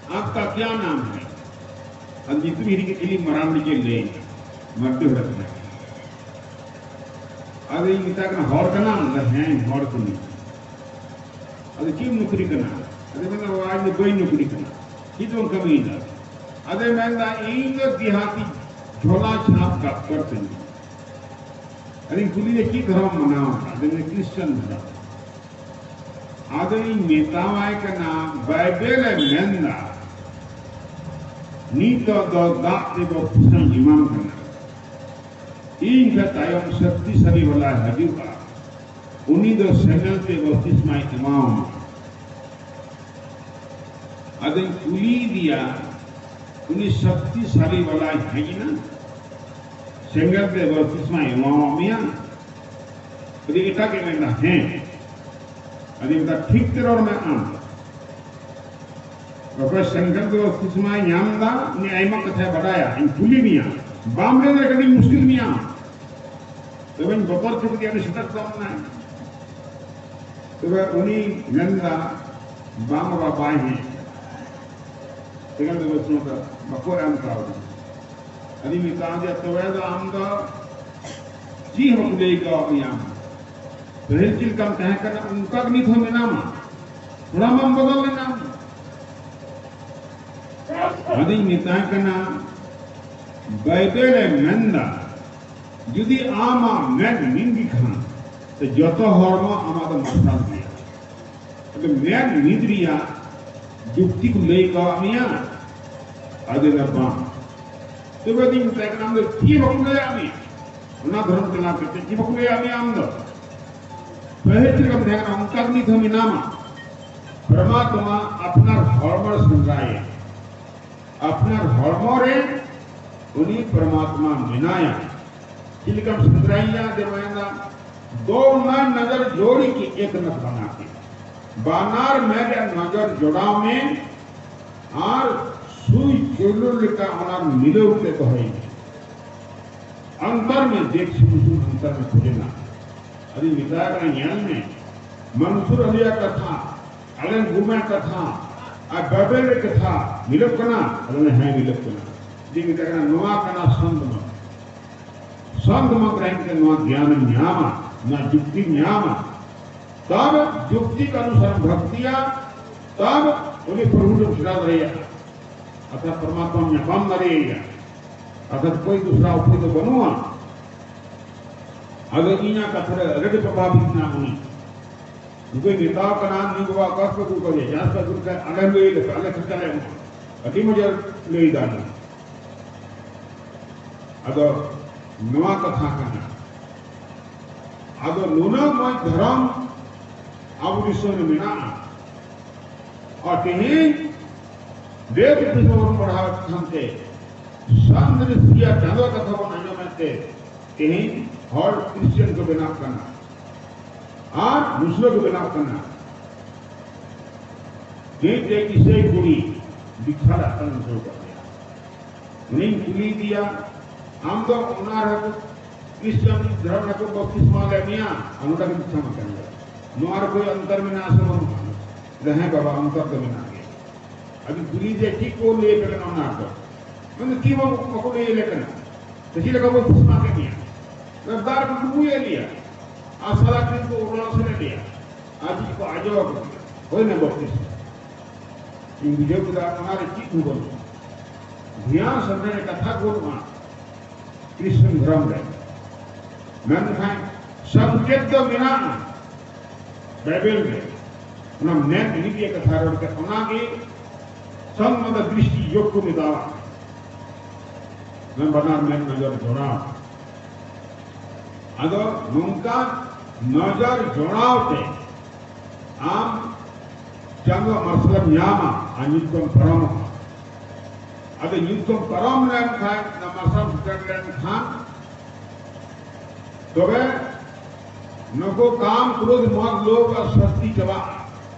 "आपका क्या नाम है?" ᱟᱫᱚ ᱧᱩᱛᱩᱢ ᱦᱤᱲᱤᱧ ᱠᱮᱫ ᱠᱷᱟᱹᱞᱤ ᱢᱟᱨᱟᱱᱰᱤ ᱜᱮ ᱞᱟᱹᱭ ᱮᱫᱟ, ᱢᱟᱨᱰᱤ ᱦᱚᱲ ᱠᱟᱱᱟᱭ᱾ ᱟᱫᱚᱧ ᱢᱮᱛᱟᱭ ᱠᱟᱱᱟ, "ᱦᱚᱲ ᱠᱟᱱᱟᱢ?" ᱞᱟᱹᱭ, "ᱦᱮᱸ, ᱦᱚᱲ ᱠᱟᱹᱱᱟᱹᱧ᱾" ᱟᱫᱚ, "ᱪᱮᱫ ᱮᱢ ᱱᱚᱠᱨᱤ ᱠᱟᱱᱟ?" ᱟᱫᱚ ᱢᱮᱱᱫᱟ, "ᱵᱟᱵᱟ, ᱤᱧ ᱫᱚ ᱵᱟᱹᱧ ᱱᱚᱠᱨᱤ ᱠᱟᱱᱟ, ᱪᱮᱫ ᱦᱚᱸ ᱵᱟᱹᱧ ᱠᱟᱹᱢᱤᱭᱮᱫᱟ᱾" ᱟᱫᱚᱭ ᱢᱮᱱᱫᱟ, "ᱤᱧ ᱫᱚ ᱫᱮᱦᱟᱛᱤ ᱡᱷᱚᱞᱟ ᱪᱷᱟᱯ ᱰᱟᱠᱛᱟᱨ ᱠᱟᱹᱱᱟᱹᱧ᱾" ᱟᱫᱚᱧ ᱠᱩᱞᱤᱭᱮᱭᱟ, "ᱪᱮᱫ ᱫᱷᱚᱨᱚᱢ ᱢᱟᱱᱟᱣ ᱠᱟᱫᱟ?" ᱟᱫᱚ ᱢᱮᱱᱫᱟ, "ᱠᱷᱨᱤᱥᱪᱟᱱ ᱫᱷᱚᱨᱚᱢ᱾" ᱟᱫᱚᱧ ᱢᱮᱛᱟᱣᱟᱭ ᱠᱟᱱᱟ, ᱵᱟᱭᱵᱮᱞ ᱮ ᱢᱮᱱᱫᱟ, ᱱᱤᱛᱚᱜ ᱫᱚ ᱫᱟᱜ ᱛᱮ ᱵᱟᱯᱛᱤᱥᱢᱟᱧ ᱮᱢᱟᱢ ᱠᱟᱱᱟ, ᱤᱧ ᱠᱷᱚᱱ ᱛᱟᱭᱚᱢ ᱥᱚᱠᱛᱤᱥᱟᱞᱤ ᱵᱟᱞᱟ ᱦᱤᱡᱩᱜᱼᱟ, ᱩᱱᱤ ᱫᱚ ᱥᱮᱸᱜᱮᱞ ᱛᱮ ᱵᱟᱯᱛᱤᱥᱢᱟᱭ ᱮᱢᱟᱣᱟᱢᱟ᱾ ᱟᱫᱚᱧ ᱠᱩᱞᱤᱭᱮᱫᱮᱭᱟ, ᱩᱱᱤ ᱥᱚᱠᱛᱤᱥᱟᱞᱤ ᱵᱟᱞᱟᱭ ᱦᱮᱡ ᱮᱱᱟ, ᱥᱮᱸᱜᱮᱞ ᱛᱮ ᱵᱟᱯᱛᱤᱥᱢᱟᱭ ᱮᱢᱟᱣᱟᱫ ᱢᱮᱭᱟ? ᱟᱫᱚ ᱮᱴᱟᱜ ᱮ ᱢᱮᱱᱫᱟ, ᱦᱮᱸ᱾ ᱟᱫᱚᱧ ᱢᱮᱛᱟᱭ, ᱴᱷᱤᱠ ᱛᱮ ᱨᱚᱲ ᱢᱮ ᱟᱢ᱾ ᱚᱠᱚᱭ ᱥᱮᱸᱜᱮᱞ ᱛᱮ ᱵᱟᱯᱛᱤᱥᱢᱟᱭ ᱧᱟᱢ ᱮᱫᱟ, ᱩᱱᱤ ᱟᱭᱢᱟ ᱠᱟᱛᱷᱟᱭ ᱵᱟᱰᱟᱭᱟ᱾ ᱤᱧ ᱠᱩᱞᱤ ᱢᱮᱭᱟ, ᱵᱟᱢ ᱞᱟᱹᱭ ᱫᱟᱲᱮᱭᱟᱜ ᱠᱷᱟᱱ ᱤᱧ ᱢᱩᱥᱠᱤᱞ ᱢᱮᱭᱟ᱾ ᱛᱚᱵᱮᱧ ᱵᱚᱛᱚᱨ ᱦᱚᱪᱚ ᱠᱮᱫᱮᱭᱟ, ᱩᱱᱤ ᱥᱮᱛᱟᱜ ᱠᱷᱚᱱ ᱢᱮᱱᱟᱭ᱾ ᱛᱚᱵᱮ ᱩᱱᱤ ᱢᱮᱱᱫᱟ, ᱵᱟᱝ ᱵᱟᱵᱟ, ᱵᱟᱭ ᱦᱮᱡ ᱟᱠᱟᱱᱟ᱾ ᱥᱮᱸᱜᱮᱞ ᱛᱮ ᱵᱟᱯᱛᱤᱥᱢᱟ ᱫᱚ ᱵᱟᱠᱚ ᱮᱢ ᱠᱟᱣᱫᱤᱧᱟ᱾ ᱟᱫᱚᱧ ᱢᱮᱛᱟ ᱫᱮᱭᱟ, ᱛᱚᱵᱮ ᱫᱚ ᱟᱢ ᱫᱚ ᱪᱮᱫ ᱦᱚᱸ ᱵᱟᱠᱚ ᱞᱟᱹᱭ ᱠᱟᱣᱫᱤᱧᱟ᱾ ᱯᱟᱹᱦᱤᱞ ᱪᱮᱫ ᱞᱮᱠᱟᱢ ᱛᱟᱦᱮᱸ ᱠᱟᱱᱟ, ᱚᱱᱠᱟ ᱜᱮ ᱱᱤᱛ ᱦᱚᱸ ᱢᱮᱱᱟᱢᱟ, ᱛᱷᱚᱲᱟ ᱢᱟᱢ ᱵᱚᱫᱚᱞ ᱞᱮᱱᱟ᱾ ᱟᱫᱚᱧ ᱢᱮᱛᱟᱭ ᱠᱟᱱᱟ, ᱵᱟᱭᱵᱮᱞ ᱮ ᱢᱮᱱᱫᱟ, ᱡᱩᱫᱤ ᱟᱢᱟᱜ ᱢᱮᱫ ᱢᱤᱫ ᱜᱮ ᱠᱷᱟᱱ, ᱛᱚ ᱡᱚᱛᱚ ᱦᱚᱲᱢᱚ ᱟᱢᱟᱜ ᱫᱚ ᱢᱟᱨᱥᱟᱞ ᱜᱮᱭᱟ᱾ ᱟᱫᱚ ᱢᱮᱫ ᱢᱤᱫ ᱨᱮᱭᱟᱜ ᱡᱩᱠᱛᱤ ᱠᱚ ᱞᱟᱹᱭ ᱠᱟᱣᱟᱫ ᱢᱮᱭᱟ? ᱟᱫᱚ ᱞᱟᱹᱭᱫᱟ, ᱵᱟᱝ᱾ ᱛᱚᱵᱮ ᱟᱫᱚᱧ ᱢᱮᱛᱟᱭ ᱠᱟᱱᱟ, ᱟᱢ ᱫᱚ ᱪᱮᱫ ᱵᱟᱠᱚ ᱞᱟᱹᱭᱟᱫ ᱢᱮᱭᱟ? ᱚᱱᱟ ᱫᱷᱚᱨᱚᱢ ᱪᱟᱞᱟᱣ ᱠᱟᱛᱮ ᱪᱮᱫ ᱵᱟᱠᱚ ᱞᱟᱹᱭᱟᱫ ᱢᱮᱭᱟ ᱟᱢ ᱫᱚ? ᱯᱟᱹᱦᱤᱞ ᱪᱮᱫ ᱞᱮᱠᱟᱢ ᱛᱟᱦᱮᱸ ᱠᱟᱱᱟ, ᱚᱱᱠᱟ ᱜᱮ ᱱᱤᱛ ᱦᱚᱸ ᱢᱮᱱᱟᱢᱟ᱾ ᱯᱨᱚᱢᱟᱛᱢᱟ ᱟᱯᱱᱟᱨ ᱦᱚᱲᱢᱚ ᱥᱮᱸᱫᱽᱨᱟᱭᱟ᱾ ᱟᱯᱱᱟᱨ ᱦᱚᱲᱢᱚ ᱨᱮ ᱩᱱᱤ ᱯᱨᱚᱢᱟᱛᱢᱟ ᱢᱮᱱᱟᱭᱟ᱾ ᱪᱮᱫ ᱞᱮᱠᱟᱢ ᱥᱮᱸᱫᱽᱨᱟᱭᱮᱭᱟ? ᱡᱮ ᱢᱮᱱᱫᱟ, ᱫᱚ ᱚᱱᱟ ᱱᱚᱡᱚᱨ ᱡᱳᱲᱤ ᱠᱮ ᱮᱠ ᱱᱟᱛ ᱵᱟᱱᱟ ᱠᱮ, ᱵᱟᱱᱟᱨ ᱢᱮᱫ ᱨᱮ ᱱᱚᱡᱚᱨ ᱡᱚᱲᱟᱣ ᱢᱮ ᱟᱨ ᱥᱩᱭ ᱪᱩᱞᱩ ᱞᱮᱠᱟ ᱚᱱᱟ ᱢᱤᱞᱟᱹᱣ ᱛᱮ ᱫᱚᱦᱚᱭ ᱢᱮ᱾ ᱚᱱᱛᱚᱨ ᱢᱮ ᱫᱮᱠ ᱥᱩᱱ ᱥᱩᱱ ᱚᱱᱛᱚᱨ ᱢᱮ ᱠᱷᱚᱡᱮ ᱱᱟ᱾ ᱟᱫᱚᱧ ᱢᱮᱛᱟᱭ ᱠᱟᱱᱟ, ᱧᱮᱞ ᱢᱮ, ᱢᱚᱱᱥᱩᱨ ᱟᱞᱤᱭᱟᱜ ᱠᱟᱛᱷᱟ, ᱟᱞᱮ ᱜᱩᱢᱟ ᱠᱟᱛᱷᱟ ᱟᱨ ᱵᱟᱵᱮᱞ ᱨᱮ ᱠᱟᱛᱷᱟ ᱢᱤᱞᱟᱹᱜ ᱠᱟᱱᱟ? ᱟᱫᱚ ᱦᱮᱸ, ᱢᱤᱞᱟᱹᱜ ᱠᱟᱱᱟ᱾ ᱟᱫᱚᱧ ᱢᱮᱛᱟᱭ ᱠᱟᱱᱟ, ᱱᱚᱣᱟ ᱠᱟᱱᱟ ᱥᱚᱱᱫ ᱢᱚᱛ᱾ ᱥᱚᱱᱫ ᱢᱚᱛ ᱨᱮ ᱦᱮᱡ ᱠᱟᱛᱮ ᱱᱚᱣᱟ ᱜᱮᱭᱟᱱᱮᱢ ᱧᱟᱢᱟ, ᱱᱚᱣᱟ ᱡᱩᱠᱛᱤᱢ ᱧᱟᱢᱟ᱾ ᱛᱚᱵᱮ ᱡᱩᱠᱛᱤ ᱠᱮ ᱚᱱᱩᱥᱟᱨ ᱮᱢ ᱵᱷᱚᱠᱛᱤᱭᱟ, ᱛᱚᱵᱮ ᱩᱱᱤ ᱯᱨᱚᱵᱷᱩ ᱴᱷᱮᱱ ᱥᱮᱴᱮᱨ ᱫᱟᱲᱮᱭᱟᱜᱼᱟ, ᱚᱨᱛᱷᱟᱛ ᱯᱨᱚᱢᱟᱛᱢᱟᱢ ᱧᱟᱯᱟᱢ ᱫᱟᱲᱮᱭᱟᱭᱟ᱾ ᱚᱨᱛᱷᱟᱛ ᱠᱳᱭ ᱫᱩᱥᱨᱟ ᱩᱯᱟᱹᱭ ᱫᱚ ᱵᱟᱹᱱᱩᱜᱼᱟ᱾ ᱟᱫᱚ ᱤᱧᱟᱹᱜ ᱠᱟᱛᱷᱟ ᱨᱮ ᱟᱹᱰᱤ ᱯᱨᱚᱵᱷᱟᱵᱤᱛ ᱮᱱᱟ ᱩᱱᱤ᱾ ᱩᱱᱠᱩᱧ ᱢᱮᱛᱟᱣ ᱠᱟᱱᱟ, ᱱᱩᱭ ᱵᱟᱵᱟ ᱚᱠᱟ ᱠᱷᱚᱱ ᱟᱹᱜᱩ ᱠᱟᱫᱮᱭᱟ? ᱡᱟᱦᱟᱸ ᱥᱮᱫ ᱟᱹᱜᱩ ᱠᱟᱫᱮᱭᱟ, ᱟᱞᱮᱢ ᱞᱟᱹᱭ ᱞᱮᱠᱟ, ᱟᱞᱮ ᱠᱷᱚᱨᱪᱟ ᱞᱮ ᱮᱢᱟ᱾ ᱟᱹᱰᱤ ᱢᱚᱡᱟ ᱞᱟᱹᱭ ᱫᱟ ᱱᱩᱭ᱾ ᱟᱫᱚ ᱱᱚᱣᱟ ᱠᱟᱛᱷᱟ ᱠᱟᱱᱟ᱾ ᱟᱫᱚ ᱱᱩᱱᱟᱹᱜ ᱢᱚᱡᱽ ᱫᱷᱚᱨᱚᱢ ᱟᱵᱚ ᱫᱤᱥᱚᱢ ᱨᱮ ᱢᱮᱱᱟᱜᱼᱟ, ᱟᱨ ᱛᱮᱦᱮᱧ ᱵᱮᱫ ᱯᱩᱛᱷᱤ ᱵᱚᱱ ᱯᱟᱲᱦᱟᱣ ᱠᱟᱱᱛᱮ, ᱥᱟᱱᱛ ᱨᱤᱥᱤᱭᱟᱜ ᱪᱟᱸᱫᱳ ᱠᱟᱛᱷᱟ ᱵᱚᱱ ᱟᱸᱡᱚᱢᱮᱫ ᱛᱮ, ᱛᱮᱦᱮᱧ ᱦᱚᱲ ᱠᱷᱨᱤᱥᱪᱟᱱ ᱠᱚ ᱵᱮᱱᱟᱜ ᱠᱟᱱᱟ ᱟᱨ ᱢᱩᱥᱞᱟᱹ ᱠᱚ ᱵᱮᱱᱟᱜ ᱠᱟᱱᱟ᱾ ᱢᱤᱫᱴᱮᱡ ᱤᱥᱟᱹᱭ ᱠᱩᱲᱤ ᱫᱤᱠᱷᱟ ᱫᱟᱜ ᱠᱟᱱ ᱦᱚᱪᱚ ᱠᱟᱜ ᱞᱮᱭᱟ᱾ ᱩᱱᱤᱧ ᱠᱩᱞᱤᱭᱮᱫᱮᱭᱟ, ᱟᱢ ᱫᱚ ᱚᱱᱟ ᱨᱮ ᱠᱷᱨᱤᱥᱪᱟᱱ ᱫᱷᱚᱨᱚᱢ ᱨᱮᱠᱚ ᱵᱟᱯᱛᱤᱥᱢᱟ ᱞᱮᱫ ᱢᱮᱭᱟ, ᱟᱨ ᱱᱚᱰᱮ ᱜᱮ ᱫᱤᱠᱷᱟ ᱢᱟ ᱠᱟᱱ ᱜᱮᱭᱟ, ᱱᱚᱣᱟ ᱨᱮ ᱠᱳᱭ ᱚᱱᱛᱚᱨ ᱢᱮᱱᱟᱜᱼᱟ ᱥᱮ ᱵᱟᱹᱱᱩᱜᱼᱟ? ᱞᱟᱹᱭ ᱫᱟ, ᱦᱮᱸ ᱵᱟᱵᱟ, ᱚᱱᱛᱚᱨ ᱫᱚ ᱢᱮᱱᱟᱜ ᱜᱮᱭᱟ᱾ ᱟᱫᱚ ᱠᱩᱞᱤ ᱡᱮ ᱪᱮᱫ ᱠᱚ ᱞᱟᱹᱭ ᱟᱯᱮ ᱠᱟᱱᱟ ᱚᱱᱟ ᱨᱮᱫᱚ? ᱢᱮᱱᱫᱟ, ᱪᱮᱫ ᱦᱚᱸ ᱵᱟᱠᱚ ᱞᱟᱹᱭ ᱟᱞᱮ ᱠᱟᱱᱟ᱾ ᱛᱚ ᱪᱮᱫ ᱞᱮᱠᱟ ᱵᱚᱱ ᱯᱷᱩᱥᱢᱟ ᱠᱮᱫ ᱢᱮᱭᱟ? ᱫᱟᱜ ᱨᱮᱠᱚ ᱰᱩᱵᱩᱭᱮᱫ ᱞᱮᱭᱟ ᱟᱨ ᱥᱟᱫᱟ ᱠᱨᱤᱢ ᱠᱚ ᱚᱲᱟᱜ ᱥᱮᱱ ᱞᱮᱭᱟ ᱟᱨ ᱪᱮᱫ ᱠᱚ ᱟᱡᱚ ᱟᱠᱚ ᱠᱟᱱᱟ᱾ ᱦᱩᱭᱱᱟ ᱵᱚᱛᱤᱥ᱾ ᱤᱧ ᱵᱩᱡᱷᱟᱹᱣ ᱠᱮᱫᱟ ᱚᱱᱟ ᱨᱮ ᱪᱮᱫ ᱦᱚᱸ ᱵᱟᱹᱱᱩᱜᱼᱟ᱾ ᱫᱷᱮᱭᱟᱱ ᱥᱟᱢᱱᱮ ᱨᱮ ᱠᱟᱛᱷᱟ ᱵᱟᱹᱱᱩᱜᱼᱟ᱾ ᱠᱨᱤᱥᱪᱟᱱ ᱫᱷᱚᱨᱚᱢ ᱨᱮ᱾ ᱢᱮᱱᱠᱷᱟᱱ ᱥᱚᱝᱠᱮᱛ ᱫᱚ ᱢᱮᱱᱟᱜᱼᱟ ᱵᱟᱭᱵᱮᱞ ᱨᱮ᱾ ᱚᱱᱟ ᱢᱮᱱ ᱤᱫᱤ ᱜᱮ ᱠᱟᱛᱷᱟ ᱨᱚᱲ ᱠᱟᱛᱮ ᱚᱱᱟᱜᱮ ᱥᱚᱝᱢᱟᱫᱟ ᱫᱨᱤᱥᱴᱤ ᱡᱳᱜᱽ ᱠᱚ ᱢᱮᱛᱟᱣᱟᱜ᱾ ᱢᱮᱱ ᱵᱟᱱᱟᱨ ᱢᱮᱫ ᱱᱚᱡᱚᱨ ᱡᱚᱲᱟᱣ᱾ ᱟᱫᱚ ᱱᱚᱝᱠᱟ ᱱᱚᱡᱚᱨ ᱡᱚᱲᱟᱣ ᱛᱮ ᱟᱢ ᱪᱟᱸᱫᱳ ᱢᱟᱨᱥᱟᱞᱮᱢ ᱧᱟᱢᱟ ᱟᱨ ᱧᱩᱛ ᱠᱷᱚᱱ ᱯᱟᱨᱚᱢᱚᱜᱼᱟ᱾ ᱟᱫᱚ ᱧᱩᱛ ᱠᱷᱚᱱ ᱯᱟᱨᱚᱢ ᱞᱮᱱᱠᱷᱟᱱ, ᱚᱱᱟ ᱢᱟᱨᱥᱟᱞ ᱥᱮᱴᱮᱨ ᱞᱮᱱᱠᱷᱟᱱ, ᱛᱚᱵᱮ ᱱᱩᱠᱩ ᱠᱟᱢ, ᱠᱨᱳᱫᱷ, ᱢᱳᱦ, ᱞᱳᱵᱷ ᱟᱨ ᱥᱟᱹᱥᱛᱤ ᱪᱟᱵᱟᱜᱼᱟ,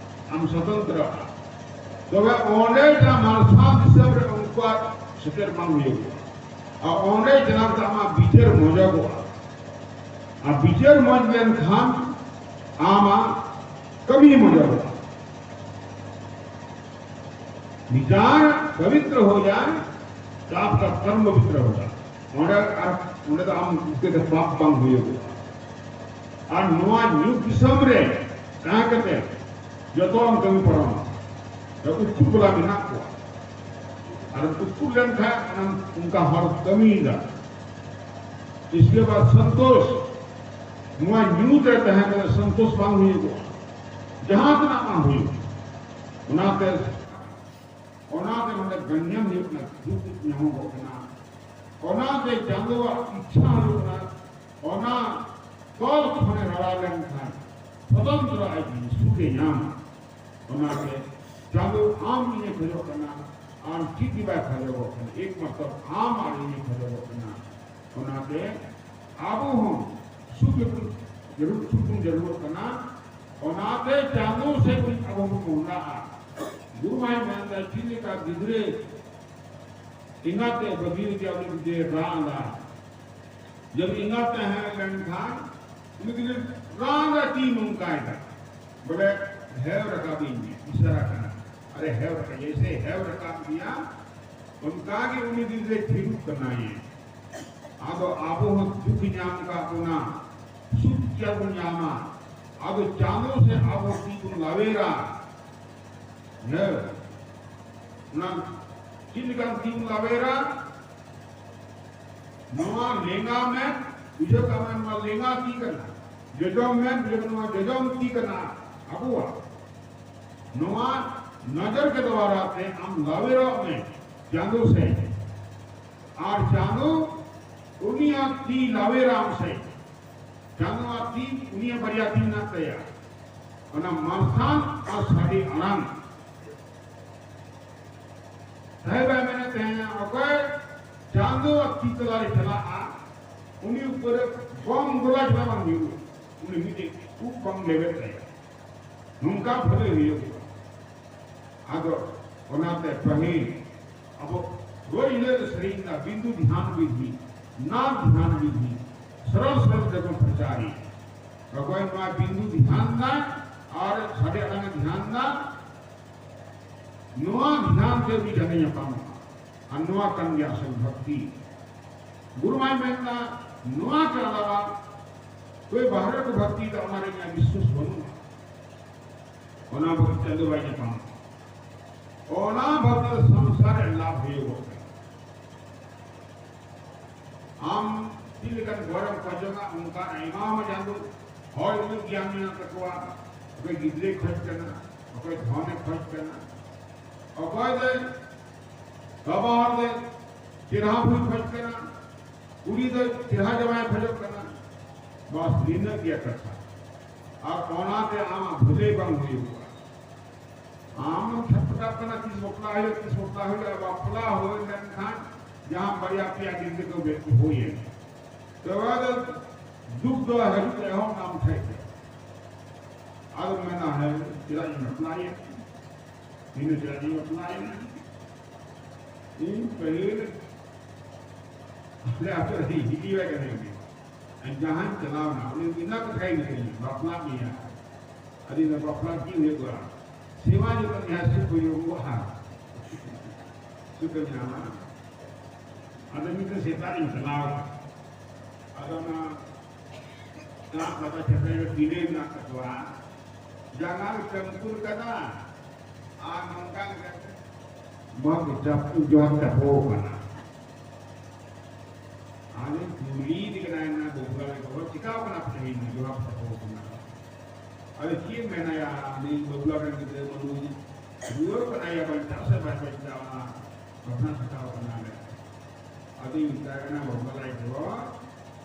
ᱟᱢ ᱥᱚᱛᱚᱱᱛᱨᱚ᱾ ᱛᱚᱵᱮ ᱚᱸᱰᱮ ᱡᱟᱦᱟᱸ ᱢᱟᱨᱥᱟᱞ ᱫᱤᱥᱚᱢ ᱨᱮ ᱩᱱᱠᱩᱣᱟᱜ ᱥᱮᱴᱮᱨ ᱵᱟᱝ ᱦᱩᱭᱩᱜᱼᱟ᱾ ᱟᱨ ᱚᱸᱰᱮ ᱪᱟᱞᱟᱣ ᱠᱟᱛᱮ ᱟᱢᱟᱜ ᱵᱤᱪᱟᱹᱨ ᱢᱚᱡᱚᱜᱚᱜᱼᱟ᱾ ᱟᱨ ᱵᱤᱪᱟᱹᱨ ᱢᱚᱡᱽ ᱞᱮᱱᱠᱷᱟᱱ ᱟᱢᱟᱜ ᱠᱟᱹᱢᱤ ᱢᱚᱡᱚᱜᱚᱜᱼᱟ᱾ विचार पवित्र हो जाए तो आपका कर्म पवित्र होगा। ᱚᱸᱰᱮ ᱟᱨ ᱚᱸᱰᱮ ᱫᱚ ᱟᱢ ᱪᱤᱠᱟᱹᱛᱮ ᱯᱟᱯ ᱵᱟᱝ ᱦᱩᱭᱩᱜᱚᱜᱼᱟ᱾ ᱟᱨ ᱱᱚᱣᱟ ᱧᱩᱛ ᱫᱤᱥᱚᱢ ᱨᱮ ᱛᱟᱦᱮᱸ ᱠᱟᱛᱮ ᱡᱚᱛᱚ ᱟᱢ ᱠᱟᱹᱢᱤ ᱯᱟᱨᱚᱢᱟ᱾ ᱩᱛᱠᱩᱨ ᱵᱟᱞᱟ ᱢᱮᱱᱟᱜ ᱠᱚᱣᱟ᱾ ᱟᱨ ᱩᱛᱠᱩᱨ ᱞᱮᱱᱠᱷᱟᱱ ᱚᱱᱟ ᱚᱱᱠᱟ ᱦᱚᱲ ᱠᱟᱹᱢᱤᱭᱮᱫᱟ᱾ ᱤᱥᱠᱮ ᱵᱟᱫ ᱥᱚᱱᱛᱳᱥ, ᱱᱚᱣᱟ ᱧᱩᱛ ᱨᱮ ᱛᱟᱦᱮᱸ ᱠᱟᱛᱮ ᱥᱚᱱᱛᱳᱥ ᱵᱟᱝ ᱦᱩᱭᱩᱜᱚᱜᱼᱟ᱾ ᱡᱟᱦᱟᱸ ᱛᱤᱱᱟᱹᱜ ᱵᱟᱝ ᱦᱩᱭᱩᱜ, ᱚᱱᱟᱛᱮ ᱚᱱᱟᱛᱮ ᱱᱚᱰᱮ ᱜᱟᱹᱧᱡᱟᱢ ᱦᱩᱭᱩᱜ ᱠᱟᱱᱟ, ᱫᱩᱠ ᱧᱟᱢᱚᱜᱚᱜ ᱠᱟᱱᱟ᱾ ᱚᱱᱟᱛᱮ ᱪᱟᱸᱫᱳᱣᱟᱜ ᱤᱪᱪᱷᱟ ᱦᱩᱭᱩᱜ ᱠᱟᱱᱟ, ᱚᱱᱟ ᱛᱚᱞ ᱠᱷᱚᱱᱮ ᱨᱟᱲᱟ ᱞᱮᱱᱠᱷᱟᱱ ᱥᱚᱛᱚᱱᱛᱨᱚ ᱟᱡ ᱥᱩᱠᱮ ᱧᱟᱢᱟ᱾ ᱚᱱᱟᱛᱮ ᱪᱟᱸᱫᱳ ᱟᱢ ᱤᱧᱮ ᱠᱷᱚᱡᱚᱜ ᱠᱟᱱᱟ, ᱟᱨ ᱪᱮᱫ ᱜᱮ ᱵᱟᱭ ᱠᱷᱚᱡᱚᱜᱚᱜ ᱠᱟᱱᱟ, ᱮᱠᱢᱟᱛᱨᱚ ᱟᱢ ᱟᱨ ᱤᱧᱮ ᱠᱷᱚᱡᱚᱜᱚᱜ ᱠᱟᱱᱟ᱾ ᱚᱱᱟᱛᱮ ᱟᱵᱚ ᱦᱚᱸ ᱥᱩᱠ ᱜᱮᱵᱚᱱ ᱡᱟᱹᱨᱩᱲ, ᱥᱩᱠ ᱵᱚᱱ ᱡᱟᱹᱨᱩᱲᱚᱜ ᱠᱟᱱᱟ᱾ ᱚᱱᱟᱛᱮ ᱪᱟᱸᱫᱳ ᱥᱮᱫ ᱵᱚᱱ ᱟᱵᱚ ᱵᱚᱱ ᱢᱚᱦᱰᱟᱜᱼᱟ᱾ ᱜᱩᱨᱩ ᱢᱟᱭ ᱢᱮᱱᱫᱟ, ᱪᱮᱫ ᱞᱮᱠᱟ ᱜᱤᱫᱽᱨᱟᱹ ᱮᱸᱜᱟᱛᱮ ᱵᱟᱹᱜᱤ ᱨᱮᱜᱮ ᱩᱱᱤ ᱜᱤᱫᱽᱨᱟᱹᱭ ᱨᱟᱜ ᱮᱫᱟ᱾ ᱡᱮ ᱮᱸᱜᱟᱛ ᱛᱟᱦᱮᱸ ᱞᱮᱱᱠᱷᱟᱱ ᱩᱱᱤ ᱜᱤᱫᱽᱨᱟᱹ ᱨᱟᱜ ᱮᱫᱟ, ᱛᱤ ᱱᱚᱝᱠᱟᱭ ᱫᱟ, ᱵᱚᱞᱮ ᱦᱮᱣ ᱨᱟᱠᱟᱵᱤᱧ ᱢᱮ, ᱤᱥᱟᱨᱟ ᱠᱟᱱᱟ᱾ ᱟᱨᱮ ᱦᱮᱣ ᱨᱟᱠᱟᱵ, ᱡᱮᱭᱥᱮ ᱦᱮᱣ ᱨᱟᱠᱟᱵ ᱜᱮᱭᱟ, ᱚᱱᱠᱟᱜᱮ ᱩᱱᱤ ᱜᱤᱫᱽᱨᱟᱹ ᱛᱷᱤᱨᱩᱜ ᱠᱟᱱᱟᱭ᱾ ᱟᱫᱚ ᱟᱵᱚ ᱦᱚᱸ ᱫᱩᱠ ᱧᱟᱢ ᱠᱟᱜ ᱵᱚᱱᱟ, ᱥᱩᱠ ᱪᱮᱫ ᱵᱚᱱ ᱧᱟᱢᱟ? ᱟᱫᱚ ᱪᱟᱸᱫᱳ ᱥᱮ ᱟᱵᱚ ᱛᱤ ᱵᱚᱱ ᱞᱟᱣᱮᱨᱟ᱾ ᱦᱮᱸ, ᱚᱱᱟ ᱪᱮᱫ ᱞᱮᱠᱟᱱ ᱛᱤ ᱵᱚᱱ ᱞᱟᱣᱮᱨᱟ? ᱱᱚᱣᱟ ᱞᱮᱸᱜᱟ ᱢᱮᱫ, ᱵᱩᱡᱷᱟᱹᱣ ᱠᱟᱜ ᱢᱮ, ᱱᱚᱣᱟ ᱞᱮᱸᱜᱟ ᱛᱤ ᱠᱟᱱᱟ, ᱡᱚᱡᱚᱢ ᱢᱮᱫ, ᱵᱩᱡᱷᱟᱹᱣ ᱠᱟᱜ ᱢᱮ, ᱱᱚᱣᱟ ᱡᱚᱡᱚᱢ ᱛᱤ ᱠᱟᱱᱟ ᱟᱵᱚᱣᱟᱜ᱾ ᱱᱚᱣᱟ ᱱᱚᱡᱚᱨ ᱠᱮ ᱫᱣᱟᱨᱟ ᱛᱮ ᱟᱢ ᱞᱟᱣᱮᱨᱚᱜ ᱢᱮ ᱪᱟᱸᱫᱳ ᱥᱮᱫ᱾ ᱟᱨ ᱪᱟᱸᱫᱳ ᱩᱱᱤᱭᱟᱜ ᱛᱤ ᱞᱟᱣᱮᱨᱟᱢ ᱥᱮ, ᱪᱟᱸᱫᱳᱣᱟᱜ ᱛᱤ, ᱩᱱᱤᱭᱟᱜ ᱵᱟᱨᱭᱟ ᱛᱤ ᱢᱮᱱᱟᱜ ᱛᱟᱭᱟ, ᱚᱱᱟ ᱢᱟᱨᱥᱟᱞ ᱟᱨ ᱥᱟᱰᱮ ᱟᱲᱟᱝ᱾ ᱥᱟᱦᱮᱵ ᱮ ᱢᱮᱱᱮᱫ ᱛᱟᱦᱮᱸᱱᱟ, ᱚᱠᱚᱭ ᱪᱟᱸᱫᱳᱣᱟᱜ ᱛᱤ ᱛᱟᱞᱟᱨᱮ ᱪᱟᱞᱟᱜᱼᱟ, ᱩᱱᱤ ᱩᱯᱚᱨᱮ ᱵᱚᱢ ᱜᱚᱞᱟ ᱪᱷᱟᱲᱟ ᱵᱟᱝ ᱦᱩᱭᱩᱜᱼᱟ᱾ ᱩᱱᱤ ᱢᱤᱫᱴᱮᱡ ᱩᱵ ᱵᱟᱝ ᱞᱮᱵᱮᱫ ᱛᱟᱭᱟ, ᱱᱚᱝᱠᱟ ᱵᱷᱟᱹᱞᱟᱹᱭ ᱦᱩᱭᱩᱜᱼᱟ᱾ ᱟᱫᱚ ᱚᱱᱟᱛᱮ ᱯᱟᱹᱦᱤᱞ ᱟᱵᱚ ᱨᱳᱡᱽ ᱦᱤᱞᱳᱜ ᱫᱚ ᱥᱮᱨᱮᱧ ᱫᱟ, ᱵᱤᱱᱫᱩ ᱫᱷᱭᱟᱱ ᱵᱤᱫᱷᱤ, ᱱᱟ ᱫᱷᱭᱟᱱ ᱵᱤᱫᱷᱤ, ᱥᱚᱨᱚᱞ ᱥᱚᱨᱚᱞ ᱛᱮᱵᱚᱱ ᱯᱨᱚᱪᱟᱨᱮ᱾ ᱚᱠᱚᱭ ᱱᱚᱣᱟ ᱵᱤᱱᱫᱩ ᱫᱷᱭᱟᱱ ᱫᱟ ᱟᱨ ᱥᱟᱰᱮ ᱟᱲᱟᱝ ᱫᱷᱭᱟᱱ ᱫᱟ, ᱱᱚᱣᱟ ᱫᱷᱭᱟᱱ ᱛᱮ ᱩᱱᱤ ᱡᱟᱸᱜᱮ ᱧᱟᱯᱟᱢᱚᱜᱼᱟ᱾ ᱟᱨ ᱱᱚᱣᱟ ᱠᱟᱱ ᱜᱮᱭᱟ ᱟᱥᱚᱞ ᱵᱷᱚᱠᱛᱤ᱾ ᱜᱩᱨᱩ ᱢᱟᱭ ᱢᱮᱱᱫᱟ, ᱱᱚᱣᱟ ᱠᱚ ᱟᱞᱟᱣᱟ ᱠᱚᱭ ᱵᱟᱦᱨᱮ ᱠᱚ ᱵᱷᱚᱠᱛᱤᱭᱮᱫᱟ, ᱚᱱᱟ ᱨᱮ ᱤᱧᱟᱹᱜ ᱵᱤᱥᱣᱟᱥ ᱵᱟᱹᱱᱩᱜᱼᱟ᱾ ᱚᱱᱟ ᱵᱷᱚᱠᱛᱤ ᱪᱟᱸᱫᱳ ᱵᱟᱭ ᱧᱟᱯᱟᱢᱚᱜᱼᱟ᱾ ᱚᱱᱟ ᱵᱷᱚᱠᱛᱤ ᱫᱚ ᱥᱚᱝᱥᱟᱨ ᱨᱮ ᱞᱟᱵᱷ ᱦᱩᱭᱩᱜᱚᱜ ᱠᱟᱱᱟ᱾ ᱟᱢ ᱪᱮᱫ ᱞᱮᱠᱟᱱ ᱵᱚᱨᱮᱢ ᱠᱷᱚᱡᱚᱜᱼᱟ, ᱚᱱᱠᱟ ᱟᱭᱢᱟ ᱦᱚᱸ ᱪᱟᱸᱫᱳ ᱦᱚᱲ ᱩᱱᱟᱹᱜ ᱜᱮᱭᱟᱱ ᱢᱮᱱᱟᱜ ᱛᱟᱠᱚᱣᱟ᱾ ᱚᱠᱚᱭ ᱜᱤᱫᱽᱨᱟᱹᱭ ᱠᱷᱚᱡ ᱠᱟᱱᱟ, ᱚᱠᱚᱭ ᱫᱷᱚᱱᱮ ᱠᱷᱚᱡ ᱠᱟᱱᱟ, ᱚᱠᱚᱭ ᱫᱚ ᱵᱟᱵᱟ ᱦᱚᱲ ᱫᱚ ᱪᱮᱨᱦᱟ ᱵᱩᱨᱩᱭ ᱠᱷᱚᱡ ᱠᱟᱱᱟ, ᱠᱩᱲᱤ ᱫᱚ ᱪᱮᱨᱦᱟ ᱡᱟᱶᱟᱭ ᱠᱷᱚᱡᱚᱜ ᱠᱟᱱᱟ᱾ ᱵᱟᱥ, ᱱᱤᱱᱟᱹᱜ ᱜᱮᱭᱟ ᱠᱟᱛᱷᱟ᱾ ᱟᱨ ᱚᱱᱟᱛᱮ ᱟᱢᱟᱜ ᱵᱷᱟᱹᱞᱟᱹᱭ ᱵᱟᱝ ᱦᱩᱭᱩᱜᱚᱜᱼᱟ᱾ ᱟᱢ ᱪᱷᱟᱴᱯᱟᱴᱟᱜ ᱠᱟᱱᱟ, ᱛᱤᱥ ᱵᱟᱯᱞᱟ ᱦᱩᱭᱩᱜᱼᱟ, ᱛᱤᱥ ᱵᱟᱯᱞᱟ ᱦᱩᱭᱩᱜᱼᱟ᱾ ᱵᱟᱯᱞᱟ ᱦᱩᱭ ᱞᱮᱱᱠᱷᱟᱱ ᱡᱟᱦᱟᱸ ᱵᱟᱨᱭᱟ ᱯᱮᱭᱟ ᱜᱤᱫᱽᱨᱟᱹ ᱠᱚ ᱵᱮ-, ᱦᱩᱭᱮᱱ, ᱛᱚᱵᱮ ᱫᱚ ᱫᱩᱠ ᱫᱚ ᱦᱤᱡᱩᱜ ᱮᱦᱚᱵ ᱟᱢ ᱴᱷᱮᱡ ᱜᱮ᱾ ᱟᱫᱚ ᱢᱮᱱᱟ, ᱦᱮᱸ, ᱪᱮᱫᱟᱜ ᱤᱧ ᱵᱟᱯᱞᱟᱭᱮᱱ? ᱤᱧ ᱫᱚ ᱪᱮᱫᱟᱜ ᱤᱧ ᱵᱟᱯᱞᱟᱭᱮᱱᱟ? ᱤᱧ ᱯᱟᱹᱦᱤᱞ ᱟᱞᱮ ᱟᱹᱛᱩ ᱨᱮ ᱦᱤᱡᱩᱜ ᱟᱭ ᱠᱟᱱᱟ ᱩᱱᱤ᱾ ᱟᱨ ᱡᱟᱦᱟᱸᱭ ᱪᱟᱞᱟᱣ ᱮᱱᱟ, ᱩᱱᱤ ᱢᱮᱱᱟ ᱠᱟᱛᱷᱟᱭ ᱢᱤᱛᱟᱹᱧᱟ, "ᱵᱟᱯᱞᱟᱜ ᱢᱮᱭᱟ." ᱟᱫᱚ ᱤᱧ ᱫᱚ, "ᱵᱟᱯᱞᱟ ᱪᱮᱫ ᱦᱩᱭᱩᱜᱼᱟ? ᱥᱮᱵᱟ ᱡᱚᱛᱚᱱ ᱡᱟᱦᱟᱸ ᱥᱩᱠ ᱦᱩᱭᱩᱜᱼᱟ, ᱥᱩᱠ ᱮᱢ ᱧᱟᱢᱟ?" ᱟᱫᱚ ᱢᱤᱫᱴᱮᱱ ᱥᱮᱛᱟ ᱨᱤᱧ ᱪᱟᱞᱟᱣ ᱮᱱᱟ᱾ ᱟᱫᱚ ᱚᱱᱟ ᱫᱟᱜ ᱯᱟᱛᱟ ᱪᱷᱟᱛᱟ ᱨᱮ ᱵᱤᱞᱤ ᱢᱮᱱᱟᱜ ᱛᱟᱠᱚᱣᱟ, ᱡᱟᱸᱜᱟ ᱨᱮ ᱪᱟᱹᱢᱯᱩᱨ ᱠᱟᱫᱟ ᱟᱨ ᱱᱚᱝᱠᱟ ᱞᱮᱠᱟᱛᱮ ᱵᱟᱝ ᱪᱟᱯᱩ ᱡᱚᱦᱟᱨ ᱪᱟᱯᱚ ᱠᱟᱱᱟ᱾ ᱟᱫᱚᱧ ᱠᱩᱞᱤᱭᱮᱫᱮ ᱠᱟᱱᱟ, ᱮᱱᱟ ᱵᱟᱹᱵᱩ ᱜᱟᱞᱮ ᱠᱚ, "ᱪᱤᱠᱟᱹᱣ ᱠᱟᱱᱟ ᱯᱮ ᱛᱮᱦᱮᱧ ᱫᱚ ᱡᱚᱦᱟᱨ ᱪᱟᱯᱚ ᱠᱟᱱᱟ?" ᱟᱫᱚ ᱪᱮᱫ ᱮᱢ ᱢᱮᱱᱟᱭᱟ, ᱩᱱᱤ ᱵᱟᱹᱵᱩ ᱜᱟᱞ ᱨᱮᱱ ᱜᱤᱫᱽᱨᱟᱹ ᱢᱟᱹᱱᱩ ᱨᱩᱣᱟᱹᱲ ᱠᱟᱱᱟᱭᱟ, ᱵᱟᱧᱪᱟᱣ ᱥᱮ ᱵᱟᱭ ᱵᱟᱧᱪᱟᱣ, ᱚᱱᱟ ᱵᱷᱟᱵᱽᱱᱟ ᱪᱷᱟᱴᱟᱣ ᱠᱟᱱᱟ ᱞᱮ᱾ ᱟᱫᱚᱧ ᱢᱮᱛᱟᱭ ᱠᱟᱱᱟ, "ᱵᱟᱹᱵᱩ ᱜᱟᱞ ᱠᱚ,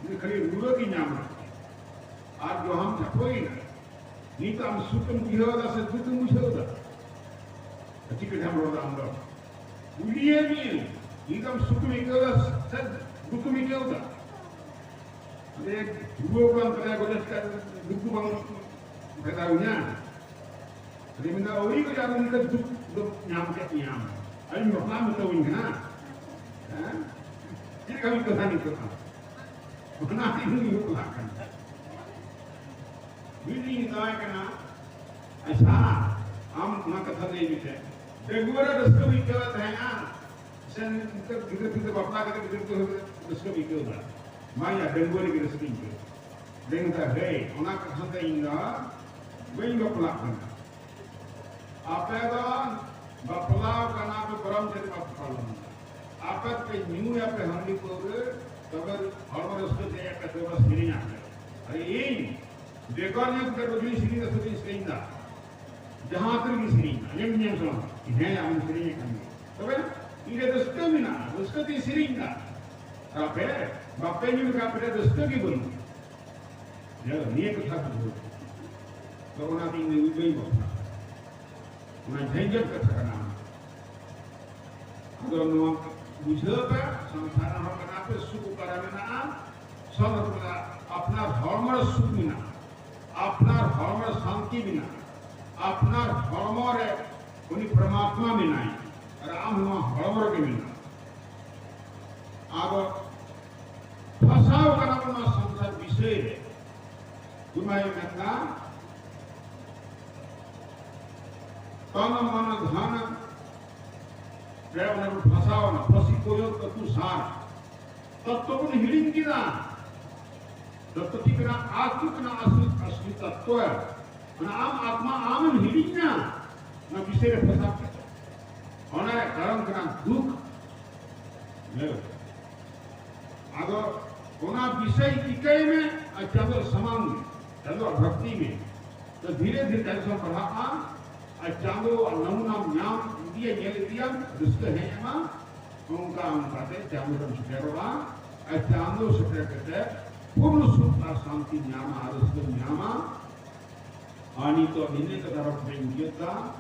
ᱩᱱᱤ ᱠᱷᱟᱹᱞᱤ ᱨᱩᱣᱟᱹ ᱜᱮ ᱧᱟᱢ ᱠᱟᱫᱮᱭᱟ ᱟᱨ ᱡᱚᱦᱟᱢ ᱪᱟᱯᱚᱭᱮᱱᱟ᱾ ᱱᱤᱛ ᱟᱢ ᱥᱩᱠᱮᱢ ᱵᱩᱡᱷᱟᱹᱣ ᱮᱫᱟ ᱥᱮ ᱫᱩᱠᱮᱢ ᱵᱩᱡᱷᱟᱹᱣ ᱮᱫᱟ? ᱪᱤᱠᱟᱹ ᱛᱮᱢ ᱨᱚᱲ ᱮᱫᱟ ᱟᱢ ᱫᱚ? ᱠᱩᱞᱤᱭᱮᱫ ᱢᱮᱭᱟᱹᱧ, ᱱᱤᱛ ᱟᱢ ᱥᱩᱠᱮᱢ ᱟᱹᱭᱠᱟᱹᱣ ᱮᱫᱟ ᱥᱮ ᱫᱩᱠᱮᱢ ᱟᱹᱭᱠᱟᱹᱣ ᱮᱫᱟ?" ᱮ, ᱨᱩᱣᱟᱹ ᱵᱟᱝ ᱛᱟᱞᱮ, ᱜᱚᱡ ᱠᱟᱛᱮ ᱫᱩᱠ ᱵᱟᱝ ᱯᱷᱟᱭᱫᱟ ᱦᱩᱭᱱᱟ᱾ ᱟᱫᱚ ᱢᱮᱱᱫᱟ, ᱳᱭ ᱠᱚ ᱡᱟᱦᱟᱸ ᱩᱱᱤ ᱫᱚ ᱫᱩᱠ ᱫᱚ ᱧᱟᱢ ᱠᱮᱫ ᱧᱟᱢ᱾ ᱟᱹᱞᱤᱧ ᱵᱟᱯᱞᱟ ᱢᱮᱛᱟᱣᱟᱹᱧ ᱠᱟᱱᱟ᱾ ᱦᱮᱸ? ᱪᱮᱫ ᱞᱮᱠᱟ ᱢᱤᱫ ᱠᱟᱛᱷᱟ ᱱᱤᱛᱚᱜ ᱫᱚ? ᱚᱱᱟ ᱛᱮᱜᱮ ᱩᱱᱤ ᱵᱟᱯᱞᱟᱜ ᱠᱟᱱᱟ᱾ ᱢᱤᱫ ᱫᱤᱱ ᱢᱮᱛᱟᱣᱟᱭ ᱠᱟᱱᱟ, ᱟᱪᱪᱷᱟ, ᱟᱢ ᱚᱱᱟ ᱠᱟᱛᱷᱟ ᱞᱟᱹᱭ ᱢᱮᱥᱮ, ᱰᱟᱺᱜᱩᱣᱟᱹ ᱨᱮ ᱨᱟᱹᱥᱠᱟᱹᱢ ᱟᱹᱭᱠᱟᱹᱣᱮᱫ ᱛᱟᱦᱮᱸᱱᱟ ᱥᱮ ᱱᱤᱛᱚᱜ ᱜᱤᱫᱽᱨᱟᱹ ᱯᱤᱫᱽᱨᱟᱹ ᱵᱟᱯᱞᱟ ᱠᱟᱛᱮ ᱜᱤᱫᱽᱨᱟᱹ ᱯᱤᱫᱽᱨᱟᱹ ᱨᱟᱹᱥᱠᱟᱹᱢ ᱟᱹᱭᱠᱟᱹᱣ ᱮᱫᱟ? ᱵᱟᱝᱭᱟ, ᱰᱟᱺᱜᱩᱣᱟᱹ ᱨᱮᱜᱮ ᱨᱟᱹᱥᱠᱟᱹᱧ ᱟᱹᱭᱠᱟᱹᱣ ᱮᱫᱟ᱾ ᱰᱟᱺᱜᱩᱣᱟᱹ ᱫᱚ, ᱦᱮᱭ, ᱚᱱᱟ ᱠᱟᱛᱷᱟ ᱛᱮ ᱤᱧ ᱫᱚ ᱵᱟᱹᱧ ᱵᱟᱯᱞᱟᱜ ᱠᱟᱱᱟ᱾ ᱟᱯᱮ ᱫᱚ ᱵᱟᱯᱞᱟ ᱠᱟᱱᱟ ᱯᱮ, ᱵᱚᱨᱚᱝ ᱪᱮᱫ ᱵᱟᱯᱮ ᱯᱟᱞᱚᱱ ᱮᱫᱟ? ᱟᱯᱮ ᱯᱮ ᱧᱩᱭᱟᱯᱮ ᱦᱟᱺᱰᱤ ᱯᱟᱹᱣᱨᱟᱹ, ᱛᱚᱵᱮ ᱦᱚᱲᱢᱚ ᱨᱟᱹᱥᱠᱟᱹ ᱪᱟᱹᱭᱟᱯᱮ, ᱛᱚᱵᱮ ᱥᱮᱨᱮᱧ ᱟᱯᱮ᱾ ᱟᱨ ᱤᱧ ᱵᱮᱜᱚᱨ ᱧᱩ ᱠᱟᱛᱮ ᱵᱟᱹᱧ ᱥᱮᱨᱮᱧ ᱫᱟ, ᱥᱮᱨᱮᱧ ᱥᱮᱨᱮᱧ ᱫᱟ᱾ ᱡᱟᱦᱟᱸ ᱛᱤ ᱨᱮᱜᱮ ᱥᱮᱨᱮᱧ, ᱟᱸᱡᱚᱢ ᱧᱟᱢ ᱥᱮ ᱵᱟᱝ? ᱦᱮᱸ, ᱟᱢ ᱥᱮᱨᱮᱧ ᱮᱫ ᱠᱟᱱ ᱜᱮᱭᱟ᱾ ᱛᱚᱵᱮ ᱤᱧ ᱨᱮ ᱨᱟᱹᱥᱠᱟᱹ ᱢᱮᱱᱟᱜᱼᱟ, ᱨᱟᱹᱥᱠᱟᱹ ᱛᱮᱧ ᱥᱮᱨᱮᱧ ᱫᱟ᱾ ᱟᱨ ᱟᱯᱮ ᱵᱟᱯᱮ ᱧᱩ ᱞᱮᱠᱷᱟᱱ ᱟᱯᱮ ᱨᱮ ᱨᱟᱹᱥᱠᱟᱹ ᱜᱮ ᱵᱟᱹᱱᱩᱜᱼᱟ᱾ ᱧᱮᱞ, ᱱᱤᱭᱟᱹ ᱠᱟᱛᱷᱟ ᱵᱩᱡᱷᱟᱹᱣ᱾ ᱛᱚ ᱚᱱᱟᱛᱮ ᱤᱧ ᱫᱚ ᱵᱟᱹᱧ ᱵᱟᱯᱞᱟᱜᱼᱟ᱾ ᱚᱱᱟ ᱡᱷᱮᱸᱡᱷᱮᱸᱴ ᱠᱟᱛᱷᱟ ᱠᱟᱱᱟ᱾ ᱟᱫᱚ ᱱᱚᱣᱟ ᱵᱩᱡᱷᱟᱹᱣ ᱯᱮ, ᱥᱚᱝᱥᱟᱨ ᱨᱮᱱ ᱦᱚᱲ ᱠᱟᱱᱟ ᱯᱮ, ᱥᱩᱠ ᱚᱠᱟᱨᱮ ᱢᱮᱱᱟᱜᱼᱟ? ᱥᱚᱝᱥᱟᱨ ᱨᱮ ᱟᱯᱱᱟᱨ ᱦᱚᱲᱢᱚ ᱨᱮ ᱥᱩᱠ ᱢᱮᱱᱟᱜᱼᱟ, ᱟᱯᱱᱟᱨ ᱦᱚᱲᱢᱚ ᱨᱮ ᱥᱟᱱᱛᱤ ᱢᱮᱱᱟᱜᱼᱟ, ᱟᱯᱱᱟᱨ ᱦᱚᱲᱢᱚ ᱨᱮ ᱩᱱᱤ ᱯᱨᱚᱢᱟᱛᱢᱟ ᱢᱮᱱᱟᱭᱟ, ᱟᱨ ᱟᱢ ᱱᱚᱣᱟ ᱦᱚᱲᱢᱚ ᱨᱮᱜᱮ ᱢᱮᱱᱟᱜᱼᱟ᱾ ᱟᱫᱚ ᱯᱷᱟᱸᱥᱟᱣ ᱠᱟᱱᱟ ᱵᱚᱱ ᱱᱚᱣᱟ ᱥᱚᱝᱥᱟᱨ ᱵᱤᱥᱚᱭ ᱨᱮ᱾ ᱜᱩᱨᱩ ᱢᱟᱭ ᱢᱮᱱᱫᱟ, ᱛᱚᱱ ᱢᱚᱱ ᱫᱷᱚᱱ ᱨᱮ ᱚᱱᱟ ᱵᱚᱱ ᱯᱷᱟᱸᱥᱟᱣ ᱮᱱᱟ, ᱯᱷᱟᱹᱥᱤ ᱠᱚᱭᱚᱜ ᱠᱟᱹᱠᱩ ᱥᱟᱨ᱾ ᱛᱚᱛᱛᱚ ᱵᱚᱱ ᱦᱤᱲᱤᱧ ᱠᱮᱫᱟ᱾ ᱛᱚᱛᱛᱚ ᱴᱷᱤᱠ ᱠᱟᱱᱟ, ᱟᱛᱢᱟ ᱠᱟᱱᱟ ᱟᱥᱞᱤ, ᱟᱥᱞᱤ ᱛᱚᱛᱛᱚ᱾ ᱚᱱᱟ ᱟᱢ ᱟᱛᱢᱟ ᱟᱢᱮᱢ ᱦᱤᱲᱤᱧ ᱮᱱᱟ, ᱚᱱᱟ ᱵᱤᱥᱚᱭ ᱨᱮ ᱯᱷᱟᱸᱥᱟᱣ ᱠᱮᱫᱟ᱾ ᱚᱱᱟ ᱨᱮᱭᱟᱜ ᱠᱟᱨᱚᱱ ᱠᱟᱱᱟ ᱫᱩᱠ᱾ ᱧᱮᱞ᱾ ᱟᱫᱚ ᱚᱱᱟ ᱵᱤᱥᱚᱭ ᱤᱠᱟᱹᱭ ᱢᱮ ᱟᱨ ᱪᱟᱸᱫᱳ ᱥᱟᱢᱟᱝ ᱢᱮ, ᱪᱟᱸᱫᱳᱣᱟᱜ ᱵᱷᱚᱠᱛᱤ ᱢᱮ᱾ ᱛᱚ ᱫᱷᱤᱨᱮ ᱫᱷᱤᱨᱮ ᱪᱟᱸᱫᱳ ᱥᱟᱢᱟᱝ ᱯᱟᱲᱦᱟᱜᱼᱟ ᱟᱨ ᱪᱟᱸᱫᱳᱣᱟᱜ ᱱᱚᱢᱩᱱᱟᱢ ᱧᱟᱢ ᱤᱫᱤᱭᱟ, ᱧᱮᱞ ᱤᱫᱤᱭᱟᱢ, ᱨᱟᱹᱥᱠᱟᱹ ᱦᱮᱡ ᱟᱢᱟ᱾ ᱚᱱᱠᱟ ᱚᱱᱠᱟᱛᱮ ᱪᱟᱸᱫᱳ ᱨᱮᱢ ᱥᱮᱴᱮᱨᱚᱜᱼᱟ ᱟᱨ ᱪᱟᱸᱫᱳ ᱥᱮᱴᱮᱨ ᱠᱟᱛᱮ ᱯᱩᱨᱱᱚ ᱥᱩᱠ ᱟᱨ ᱥᱟᱱᱛᱤᱢ ᱧᱟᱢᱟ ᱟᱨ ᱨᱟᱹᱥᱠᱟᱹᱢ ᱧᱟᱢᱟ᱾ ᱟᱨ ᱱᱤᱛᱚᱜ ᱱᱤᱱᱟᱹᱜ ᱠᱟᱛᱷᱟ ᱨᱚᱲ ᱠᱟᱛᱮᱧ ᱢᱩᱪᱟᱹᱫ ᱫᱟ᱾